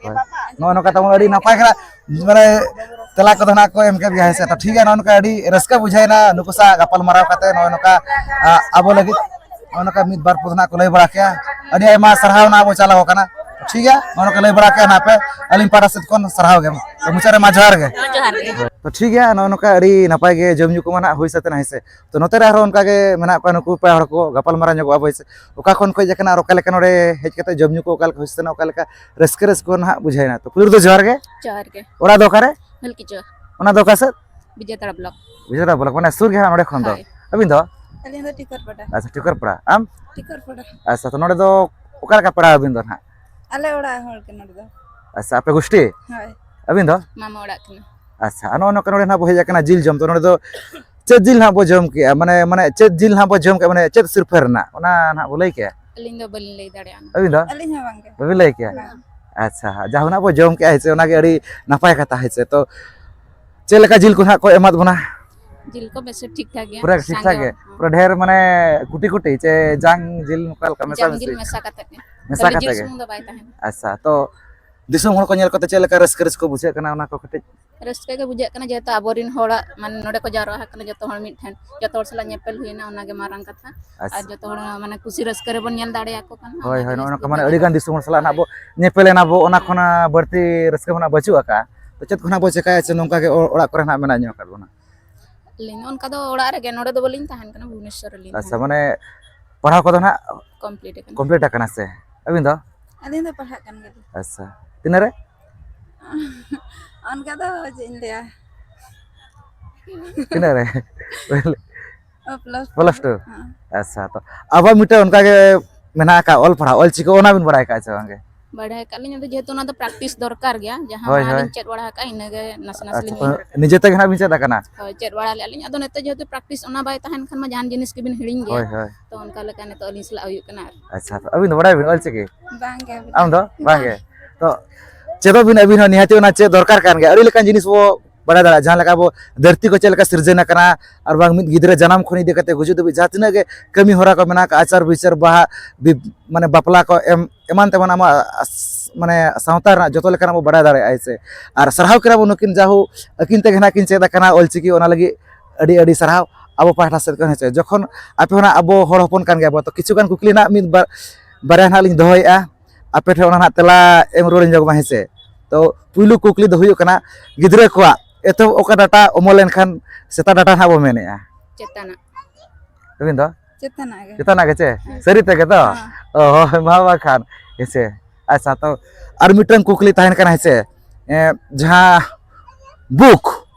ᱦᱳᱭ᱾ ᱱᱚᱜᱼᱚ ᱱᱚᱝᱠᱟ ᱛᱟᱵᱚᱱ ᱟᱹᱰᱤ ᱱᱟᱯᱟᱭ ᱠᱟᱱᱟ, ᱢᱟᱱᱮ ᱛᱮᱞᱟ ᱠᱚᱫᱚ ᱱᱟᱜ ᱠᱚ ᱮᱢ ᱠᱮᱫ ᱜᱮᱭᱟ, ᱦᱮᱸ ᱥᱮ? ᱛᱚ ᱴᱷᱤᱠ ᱜᱮᱭᱟ, ᱱᱚᱜᱼᱚ ᱱᱚᱝᱠᱟ ᱟᱹᱰᱤ ᱨᱟᱹᱥᱠᱟᱹ ᱵᱩᱡᱷᱟᱹᱣᱮᱱᱟ ᱱᱩᱠᱩ ᱥᱟᱶ ᱜᱟᱯᱟᱞ ᱢᱟᱨᱟᱣ ᱠᱟᱛᱮ, ᱱᱚᱜᱼᱚ ᱱᱚᱝᱠᱟ, ᱟ, ᱟᱵᱚ ᱞᱟᱹᱜᱤᱫ ᱱᱚᱜᱼᱚ ᱱᱚᱝᱠᱟ ᱢᱤᱫ ᱵᱟᱨ ᱯᱚᱫ ᱱᱟᱜ ᱠᱚ ᱞᱟᱹᱭ ᱵᱟᱲᱟ ᱠᱮᱜᱼᱟ᱾ ᱟᱹᱰᱤ ᱟᱭᱢᱟ ᱥᱟᱨᱦᱟᱣ ᱱᱟᱜ ᱵᱚ ᱪᱟᱞ ᱟᱠᱚ ᱠᱟᱱᱟ᱾ ᱴᱷᱤᱠ ᱜᱮᱭᱟ, ᱱᱚᱜᱼᱚ ᱱᱚᱝᱠᱟ ᱞᱟᱹᱭ ᱵᱟᱲᱟ ᱠᱮᱜᱼᱟ ᱱᱟᱜ ᱯᱮ, ᱟᱹᱞᱤᱧ ᱯᱟᱦᱴᱟ ᱥᱮᱫ ᱠᱷᱚᱱ ᱥᱟᱨᱦᱟᱣ ᱜᱮ᱾ ᱛᱚ ᱢᱩᱪᱟᱹᱫ ᱨᱮ ᱢᱟ ᱡᱚᱦᱟᱨ ᱜᱮ᱾ ᱡᱚᱦᱟᱨ ᱜᱮ᱾ ᱛᱚ ᱴᱷᱤᱠ ᱜᱮᱭᱟ, ᱱᱚᱜᱼᱚ ᱱᱚᱝᱠᱟ ᱟᱹᱰᱤ ᱱᱟᱯᱟᱭ ᱜᱮ ᱡᱚᱢ ᱧᱩ ᱠᱚᱢᱟ ᱱᱟᱜ ᱦᱩᱭ ᱥᱟᱹᱛ ᱮᱱᱟ, ᱦᱮᱸ ᱥᱮ? ᱛᱚ ᱱᱚᱛᱮ ᱨᱮ ᱟᱨᱦᱚᱸ ᱚᱱᱠᱟ ᱜᱮ ᱢᱮᱱᱟᱜ ᱠᱚᱣᱟ ᱱᱩᱠᱩ ᱯᱮᱲᱟ ᱦᱚᱲ ᱠᱚ, ᱜᱟᱯᱟᱞ ᱢᱟᱨᱟᱣ ᱧᱚᱜᱚᱜᱼᱟ ᱵᱚ, ᱦᱮᱸ ᱥᱮ? ᱚᱠᱟ ᱠᱷᱚᱱ ᱠᱚ ᱦᱮᱡ ᱟᱠᱟᱱᱟ, ᱚᱠᱟ ᱞᱮᱠᱟ ᱱᱚᱰᱮ ᱦᱮᱡ ᱠᱟᱛᱮ ᱡᱚᱢ ᱧᱩ ᱠᱚ ᱚᱠᱟ ᱞᱮᱠᱟ ᱦᱩᱭ ᱥᱟᱹᱛ ᱮᱱᱟ, ᱚᱠᱟ ᱞᱮᱠᱟ ᱨᱟᱹᱥᱠᱟᱹ, ᱨᱟᱹᱥᱠᱟᱹ ᱱᱟᱦᱟᱜ ᱵᱩᱡᱷᱟᱹᱣ ᱮᱱᱟ᱾ ᱛᱚ ᱯᱩᱭᱞᱩ ᱫᱚ ᱡᱚᱦᱟᱨ ᱜᱮ᱾ ᱡᱚᱦᱟᱨ ᱜᱮ᱾ ᱚᱲᱟᱜ ᱫᱚ ᱚᱠᱟᱨᱮ? ᱢᱟᱹᱞᱠᱤᱪᱚᱠ᱾ ᱚᱱᱟ ᱫᱚ ᱚᱠᱟᱨᱮ? ᱵᱤᱡᱮᱛᱟᱲᱟ ᱵᱞᱚᱠ᱾ ᱵᱤᱡᱮᱛᱟᱲᱟ ᱵᱞᱚᱠ, ᱢᱟᱱᱮ ᱥᱩᱨ ᱜᱮ ᱦᱟᱸᱜ ᱱᱚᱸᱰᱮ ᱠᱷᱚᱱ ᱫᱚ᱾ ᱦᱳᱭ᱾ ᱟᱹᱵᱤᱱ ᱫᱚ? ᱟᱹᱞᱤᱧ ᱫᱚ ᱴᱤᱠᱚᱨᱯᱟᱲᱟ᱾ ᱟᱪᱪᱷᱟ, ᱴᱤᱠᱚᱨᱯᱟᱲᱟ᱾ ᱟᱢ? ᱴᱤᱠᱚᱨᱯᱟᱲᱟ᱾ ᱟᱪᱪᱷᱟ, ᱛᱚ ᱱᱚᱸᱰᱮ ᱫᱚ ᱚᱠᱟ ᱞᱮᱠᱟ ᱯᱮᱲᱟ ᱟᱹᱵᱤᱱ ᱫᱚ ᱱᱟᱦᱟᱜ? ᱟᱞᱮ ᱚᱲᱟᱜ ᱦᱚᱲ ᱜᱮ ᱱᱚᱸᱰᱮ ᱫᱚ᱾ ᱟᱪᱪᱷᱟ, ᱟᱯᱮ ᱜᱩᱥᱴᱤ? ᱦᱳᱭ᱾ ᱟᱹᱵᱤᱱ ᱫᱚ? ᱢᱟᱢᱟ ᱚᱲᱟᱜ ᱠᱟᱱᱟ᱾ ᱟᱪᱪᱷᱟ, ᱟᱨ ᱱᱚᱜᱼᱚ ᱱᱚᱝᱠᱟ ᱱᱚᱸᱰᱮ ᱱᱟᱦᱟᱜ ᱵᱚ ᱦᱮᱡ ᱟᱠᱟᱱᱟ ᱡᱤᱞ ᱡᱚᱢ, ᱛᱚ ᱱᱚᱸᱰᱮ ᱫᱚ ᱪᱮᱫ ᱡᱤᱞ ᱱᱟᱦᱟᱜ ᱵᱚ ᱡᱚᱢ ᱠᱮᱜᱼᱟ? ᱢᱟᱱᱮ, ᱢᱟᱱᱮ ᱪᱮᱫ ᱡᱤᱞ ᱱᱟᱦᱟᱜ ᱵᱚ ᱡᱚᱢ ᱠᱮᱜᱼᱟ? ᱢᱟᱱᱮ ᱪᱮᱫ ᱥᱤᱨᱯᱟᱹ ᱨᱮᱱᱟᱜ? ᱚᱱᱟ ᱱᱟᱦᱟᱜ ᱵᱚ ᱞᱟᱹᱭ ᱠᱮᱜᱼᱟ? ᱟᱹᱞᱤᱧ ᱫᱚ ᱵᱟᱹᱞᱤᱧ ᱞᱟᱹᱭ ᱫᱟᱲᱮᱭᱟᱜᱼᱟ᱾ ᱟᱹᱵᱤᱱ ᱫᱚ? ᱟᱹᱞᱤᱧ ᱦᱚᱸ ᱵᱟᱝ ᱜᱮ᱾ ᱵᱟᱹᱵᱤᱱ ᱞᱟᱹᱭ ᱠᱮᱜᱼᱟ? ᱵᱟᱝ᱾ ᱟᱪᱪᱷᱟ, ᱡᱟᱦᱟᱸ ᱱᱟᱦᱟᱜ ᱵᱚ ᱡᱚᱢ ᱠᱮᱜᱼᱟ, ᱦᱮᱸ ᱥᱮ, ᱚᱱᱟᱜᱮ ᱟᱹᱰᱤ ᱱᱟᱯᱟᱭ ᱠᱟᱛᱷᱟ, ᱦᱮᱸ ᱥᱮ᱾ ᱛᱚ ᱪᱮᱫ ᱞᱮᱠᱟ ᱡᱤᱞ ᱠᱚ ᱱᱟᱦᱟᱜ ᱠᱚ ᱮᱢᱟᱫ ᱵᱚᱱᱟ? ᱡᱤᱞ ᱠᱚ ᱵᱮᱥ ᱴᱷᱤᱠ ᱴᱷᱟᱠ ᱜᱮᱭᱟ, ᱯᱩᱨᱟᱹ ᱴᱷᱤᱠ ᱥᱟᱸᱜᱮ ᱴᱷᱟᱠ ᱜᱮ? ᱦᱚᱲ᱾ ᱦᱚᱸ᱾ ᱯᱩᱨᱟᱹ ᱰᱷᱮᱨ ᱢᱟᱱᱮ ᱠᱩᱴᱤ ᱠᱩᱴᱤ ᱪᱮ ᱡᱟᱝ ᱡᱤᱞ ᱱᱚᱝᱠᱟ ᱞᱮᱠᱟ ᱢᱮᱥᱟ ᱡᱟᱝ ᱡᱤᱞ ᱢᱮᱥᱟ? ᱢᱮᱥᱟ ᱠᱟᱛᱮ ᱜᱮ᱾ ᱢᱮᱥᱟ ᱠᱷᱟᱹᱞᱤ ᱠᱟᱛᱮ ᱡᱤᱞ ᱜᱮ? ᱥᱩᱢᱩᱝ ᱫᱚ ᱵᱟᱭ ᱛᱟᱦᱮᱱᱟ᱾ ᱟᱪᱪᱷᱟ, ᱛᱚ ᱫᱤᱥᱚᱢ ᱦᱚᱲ ᱠᱚ ᱧᱮᱞ ᱠᱟᱛᱮ ᱪᱮᱫ ᱞᱮᱠᱟ ᱨᱟᱹᱥᱠᱟᱹ, ᱨᱟᱹᱥᱠᱟᱹ ᱵᱩᱡᱷᱟᱹᱜ ᱠᱟᱱᱟ, ᱚᱱᱟ ᱠᱚ ᱠᱟᱹᱴᱤᱡ? ᱨᱟᱹᱥᱠᱟᱹ ᱜᱮ ᱵᱩᱡᱷᱟᱹᱜ ᱠᱟᱱᱟ, ᱡᱮᱦᱮᱛᱩ ᱟᱵᱚᱨᱮᱱ ᱦᱚᱲᱟᱜ, ᱢᱟᱱᱮ, ᱱᱚᱰᱮ ᱠᱚ ᱡᱟᱣᱨᱟ ᱟᱠᱟᱱᱟ, ᱡᱚᱛᱚ ᱦᱚᱲ ᱢᱤᱫ ᱴᱷᱮᱱ, ᱡᱚᱛᱚ ᱦᱚᱲ ᱥᱟᱞᱟᱜ ᱧᱮᱯᱮᱞ ᱦᱩᱭᱱᱟ, ᱚᱱᱟᱜᱮ ᱢᱟᱨᱟᱝ ᱠᱟᱛᱷᱟ᱾ ᱟᱨ ᱟᱪᱪᱷᱟ᱾ ᱡᱚᱛᱚ ᱦᱚᱲ, ᱢᱟᱱᱮ, ᱠᱩᱥᱤ ᱨᱟᱹᱥᱠᱟᱹ ᱨᱮᱵᱚᱱ ᱧᱮᱞ ᱫᱟᱲᱮᱭᱟᱠᱚ ᱠᱟᱱᱟ, ᱦᱳᱭ, ᱚᱱᱟᱜᱮ ᱦᱳᱭ, ᱱᱚᱜᱼᱚ ᱨᱟᱹᱥᱠᱟᱹ ᱱᱚᱝᱠᱟ, ᱢᱟᱱᱮ, ᱵᱩᱡᱷᱟᱹᱜ ᱟᱹᱰᱤ ᱜᱟᱱ ᱠᱟᱱᱟ᱾ ᱫᱤᱥᱚᱢ ᱦᱚᱲ ᱥᱟᱞᱟᱜ ᱱᱟᱜ ᱦᱳᱭ᱾ ᱵᱚ ᱧᱮᱯᱮᱞ ᱮᱱᱟ ᱵᱚ, ᱚᱱᱟ ᱦᱮᱸ᱾ ᱠᱷᱚᱱᱟᱜ ᱵᱟᱹᱲᱛᱤ ᱨᱟᱹᱥᱠᱟᱹ ᱢᱟ ᱱᱟᱜ ᱵᱟᱹᱪᱩᱜ ᱟᱠᱟᱫᱼᱟ᱾ ᱛᱚ ᱪᱮᱫ ᱠᱷᱚᱱᱟᱜ ᱵᱚ ᱪᱮᱠᱟᱭᱟ ᱥᱮ ᱱᱚᱝᱠᱟ ᱜᱮ ᱚ-, ᱚᱲᱟᱜ ᱠᱚᱨᱮ ᱱᱟᱜ ᱢᱮᱱᱟᱜ ᱧᱚᱜ ᱟᱠᱟᱫ ᱵᱚᱱᱟ? ᱟᱹᱞᱤᱧ ᱫᱚ ᱚᱱᱠᱟ ᱫᱚ ᱚᱲᱟᱜ ᱨᱮᱜᱮ, ᱱᱚᱰᱮ ᱫᱚ ᱵᱟᱹᱞᱤᱧ ᱛᱟᱦᱮᱱ ᱠᱟᱱᱟ, ᱵᱷᱩᱵᱽᱱᱮᱥᱥᱚᱨ ᱨᱮᱞᱤᱧ ᱟᱪᱪᱷᱟ, ᱛᱟᱦᱮᱱᱟ᱾ ᱢᱟᱱᱮ ᱯᱟᱲᱦᱟᱣ ᱠᱚᱫᱚ ᱱᱟᱜ complete ᱟᱠᱟᱱᱟ᱾ Complete ᱟᱠᱟᱱᱟ ᱥᱮ? ᱟᱹᱵᱤᱱ ᱫᱚ? ᱟᱹᱞᱤᱧ ᱫᱚ ᱯᱟᱲᱦᱟᱜ ᱠᱟᱱ ᱜᱮᱭᱟᱞᱤᱧ᱾ ᱟᱪᱪᱷᱟ, ᱛᱤᱱᱟᱹᱜ ᱨᱮ? ᱚᱱᱠᱟ ᱫᱚ ᱪᱮᱫ ᱤᱧ ᱞᱟᱹᱭᱟ᱾ ᱛᱤᱱᱟᱹᱜ ᱨᱮ? ᱚ, plus two᱾ Plus two? ᱦᱮᱸ᱾ ᱟᱪᱪᱷᱟ, ᱛᱚ ᱟᱵᱚᱣᱟᱜ ᱢᱤᱫᱴᱮᱱ ᱚᱱᱠᱟ ᱜᱮ ᱢᱮᱱᱟᱜ ᱟᱠᱟᱫ ᱚᱞ ᱯᱟᱲᱦᱟᱣ, ᱚᱞ ᱪᱤᱠᱤ, ᱚᱱᱟ ᱵᱤᱱ ᱵᱟᱲᱟᱭ ᱟᱠᱟᱫ ᱥᱮ ᱵᱟᱝ ᱜᱮ? ᱵᱟᱲᱟᱭ ᱟᱠᱟᱫ ᱞᱤᱧ, ᱟᱫᱚ ᱡᱮᱦᱮᱛᱩ ᱚᱱᱟ ᱫᱚ practice ᱫᱚᱨᱠᱟᱨ ᱜᱮᱭᱟ, ᱡᱟᱦᱟᱸ ᱦᱳᱭ, ᱦᱳᱭ᱾ ᱞᱤᱧ ᱪᱮᱫ ᱵᱟᱲᱟ ᱟᱠᱟᱫᱼᱟ, ᱤᱱᱟᱹᱜᱮ ᱱᱟᱥᱮ ᱱᱟᱥᱮ ᱟᱪᱪᱷᱟ, ᱞᱤᱧ ᱛᱚ ᱧᱮᱞ ᱟᱠᱟᱫᱼᱟ᱾ ᱱᱤᱡᱮ ᱛᱮᱜᱮ ᱱᱟᱜ ᱵᱤᱱ ᱪᱮᱫ ᱟᱠᱟᱱᱟ? ᱦᱳᱭ, ᱪᱮᱫ ᱵᱟᱲᱟ ᱞᱮᱫᱼᱟ ᱞᱤᱧ, ᱟᱫᱚ ᱱᱤᱛᱚᱜ ᱡᱮᱦᱮᱛᱩ practice ᱚᱱᱟ ᱵᱟᱭ ᱛᱟᱦᱮᱱ ᱠᱷᱟᱱ ᱢᱟ ᱡᱟᱦᱟᱱ ᱡᱤᱱᱤᱥ ᱜᱮᱵᱤᱱ ᱦᱤᱲᱤᱧ ᱜᱮᱭᱟ᱾ ᱦᱳᱭ, ᱦᱳᱭ᱾ ᱛᱚ ᱚᱱᱠᱟ ᱞᱮᱠᱟ ᱱᱤᱛᱚᱜ ᱟᱹᱞᱤᱧ ᱥᱟᱞᱟᱜ ᱦᱩᱭᱩᱜ ᱠᱟᱱᱟ ᱟᱨ᱾ ᱟᱪᱪᱷᱟ, ᱛᱚ ᱟᱹᱵᱤᱱ ᱫᱚ ᱵᱟᱲᱟᱭ ᱵᱤᱱ ᱚᱞ ᱪᱤᱠᱤ? ᱵᱟᱝ ᱜᱮ᱾ ᱟᱢ ᱫᱚ? ᱵᱟᱝ ᱜᱮ᱾ ᱵᱟᱝ᱾ ᱛᱚ ᱪᱮᱫᱚᱜ ᱵᱤᱱ ᱟᱹᱵᱤᱱ ᱦᱚᱸ, ᱱᱤᱦᱟᱹᱛᱤ ᱚᱱᱟ ᱪᱮᱫ ᱫᱚᱨᱠᱟᱨ ᱠᱟᱱ ᱜᱮᱭᱟ᱾ ᱟᱹᱰᱤ ᱞᱮᱠᱟᱱ ᱡᱤᱱᱤᱥ ᱵᱚ ᱵᱟᱲᱟᱭ ᱫᱟᱲᱮᱭᱟᱜᱼᱟ, ᱡᱟᱦᱟᱸ ᱞᱮᱠᱟ ᱟᱵᱚ ᱫᱷᱟᱹᱨᱛᱤ ᱠᱚ ᱪᱮᱫ ᱞᱮᱠᱟ ᱥᱤᱨᱡᱚᱱ ᱟᱠᱟᱱᱟ, ᱟᱨ ᱵᱟᱝ ᱢᱤᱫ ᱜᱤᱫᱽᱨᱟᱹ ᱡᱟᱱᱟᱢ ᱠᱷᱚᱱ ᱤᱫᱤ ᱠᱟᱛᱮ ᱜᱩᱡᱩᱜ ᱫᱷᱟᱹᱵᱤᱡ ᱡᱟᱦᱟᱸ ᱛᱤᱱᱟᱹᱜ ᱜᱮ ᱠᱟᱹᱢᱤ ᱦᱚᱨᱟ ᱠᱚ ᱢᱮᱱᱟᱜ ᱟᱠᱟᱫ, ᱟᱪᱟᱨ ᱵᱤᱪᱟᱨ, ᱵᱟᱦᱟ, ᱵᱤ-, ᱢᱟᱱᱮ ᱵᱟᱯᱞᱟ ᱠᱚ ᱮᱢ, ᱮᱢᱟᱱ ᱛᱮᱢᱟᱱ ᱟᱢᱟᱜ ᱟᱥ-, ᱢᱟᱱᱮ ᱥᱟᱶᱛᱟ ᱨᱮᱱᱟᱜ ᱡᱚᱛᱚ ᱞᱮᱠᱟᱱᱟᱜ ᱵᱚ ᱵᱟᱲᱟᱭ ᱫᱟᱲᱮᱭᱟᱜᱼᱟ, ᱦᱮᱸ ᱥᱮ᱾ ᱟᱨ ᱥᱟᱨᱦᱟᱣ ᱠᱤᱱᱟ ᱵᱚ ᱱᱩᱠᱤᱱ, ᱡᱟᱦᱳ ᱟᱹᱠᱤᱱ ᱛᱮᱜᱮ ᱱᱟᱜ ᱠᱤᱱ ᱪᱮᱫ ᱟᱠᱟᱱᱟ ᱚᱞᱪᱤᱠᱤ, ᱚᱱᱟ ᱞᱟᱹᱜᱤᱫ ᱟᱹᱰᱤ ᱟᱹᱰᱤ ᱥᱟᱨᱦᱟᱣ ᱟᱵᱚ ᱯᱟᱦᱴᱟ ᱥᱮᱫ ᱠᱷᱚᱱ, ᱦᱮᱸ ᱥᱮ᱾ ᱡᱚᱠᱷᱚᱱ ᱟᱯᱮ ᱦᱚᱸ ᱱᱟᱜ, ᱟᱵᱚ ᱦᱚᱲ ᱦᱚᱯᱚᱱ ᱠᱟᱱ ᱜᱮᱭᱟ ᱵᱚ, ᱛᱚ ᱠᱤᱪᱷᱩ ᱜᱟᱱ ᱠᱩᱠᱞᱤ ᱱᱟᱜ ᱢᱤᱫ ᱵᱟᱨ ᱵᱟᱨᱭᱟ ᱱᱟᱜ ᱞᱤᱧ ᱫᱚᱦᱚᱭᱮᱫᱼᱟ, ᱟᱯᱮ ᱴᱷᱮᱱ ᱚᱱᱟ ᱱᱟᱜ ᱛᱮᱞᱟ ᱮᱢ ᱨᱩᱣᱟᱹᱲ ᱤᱧ ᱡᱚᱜ ᱢᱟ, ᱦᱮᱸ ᱥᱮ᱾ ᱛᱚ ᱯᱩᱭᱞᱩ ᱠᱩᱠᱞᱤ ᱫᱚ ᱦᱩᱭᱩᱜ ᱠᱟᱱᱟ, ᱜᱤᱫᱽᱨᱟᱹ ᱠᱚᱣᱟᱜ ᱮᱛᱚᱦᱚᱵ ᱚᱠᱟ ᱰᱟᱴᱟ ᱚᱢᱚᱱ ᱞᱮᱱᱠᱷᱟᱱ ᱥᱮᱛᱟ ᱰᱟᱴᱟ ᱱᱟᱜ ᱵᱚ ᱢᱮᱱᱮᱫᱼᱟ? ᱪᱮᱛᱟᱱᱟᱜ᱾ ᱟᱹᱵᱤᱱ ᱫᱚ? ᱪᱮᱛᱟᱱᱟᱜ ᱜᱮ᱾ ᱪᱮᱛᱟᱱᱟᱜ ᱜᱮ ᱪᱮ? ᱦᱮᱸ᱾ ᱥᱟᱹᱨᱤ ᱛᱮᱜᱮ ᱛᱚ? ᱦᱮᱸ᱾ ᱚ, ᱦᱳᱭ, ᱢᱟ ᱵᱟᱠᱷᱟᱱ᱾ ᱦᱮᱸ ᱥᱮ᱾ ᱟᱪᱪᱷᱟ, ᱛᱚ ᱟᱨ ᱢᱤᱫᱴᱟᱝ ᱠᱩᱠᱞᱤ ᱛᱟᱦᱮᱱ ᱠᱟᱱᱟ, ᱦᱮᱸ ᱥᱮ᱾ ᱮᱸ, ᱡᱟᱦᱟᱸ ᱵᱩᱠ,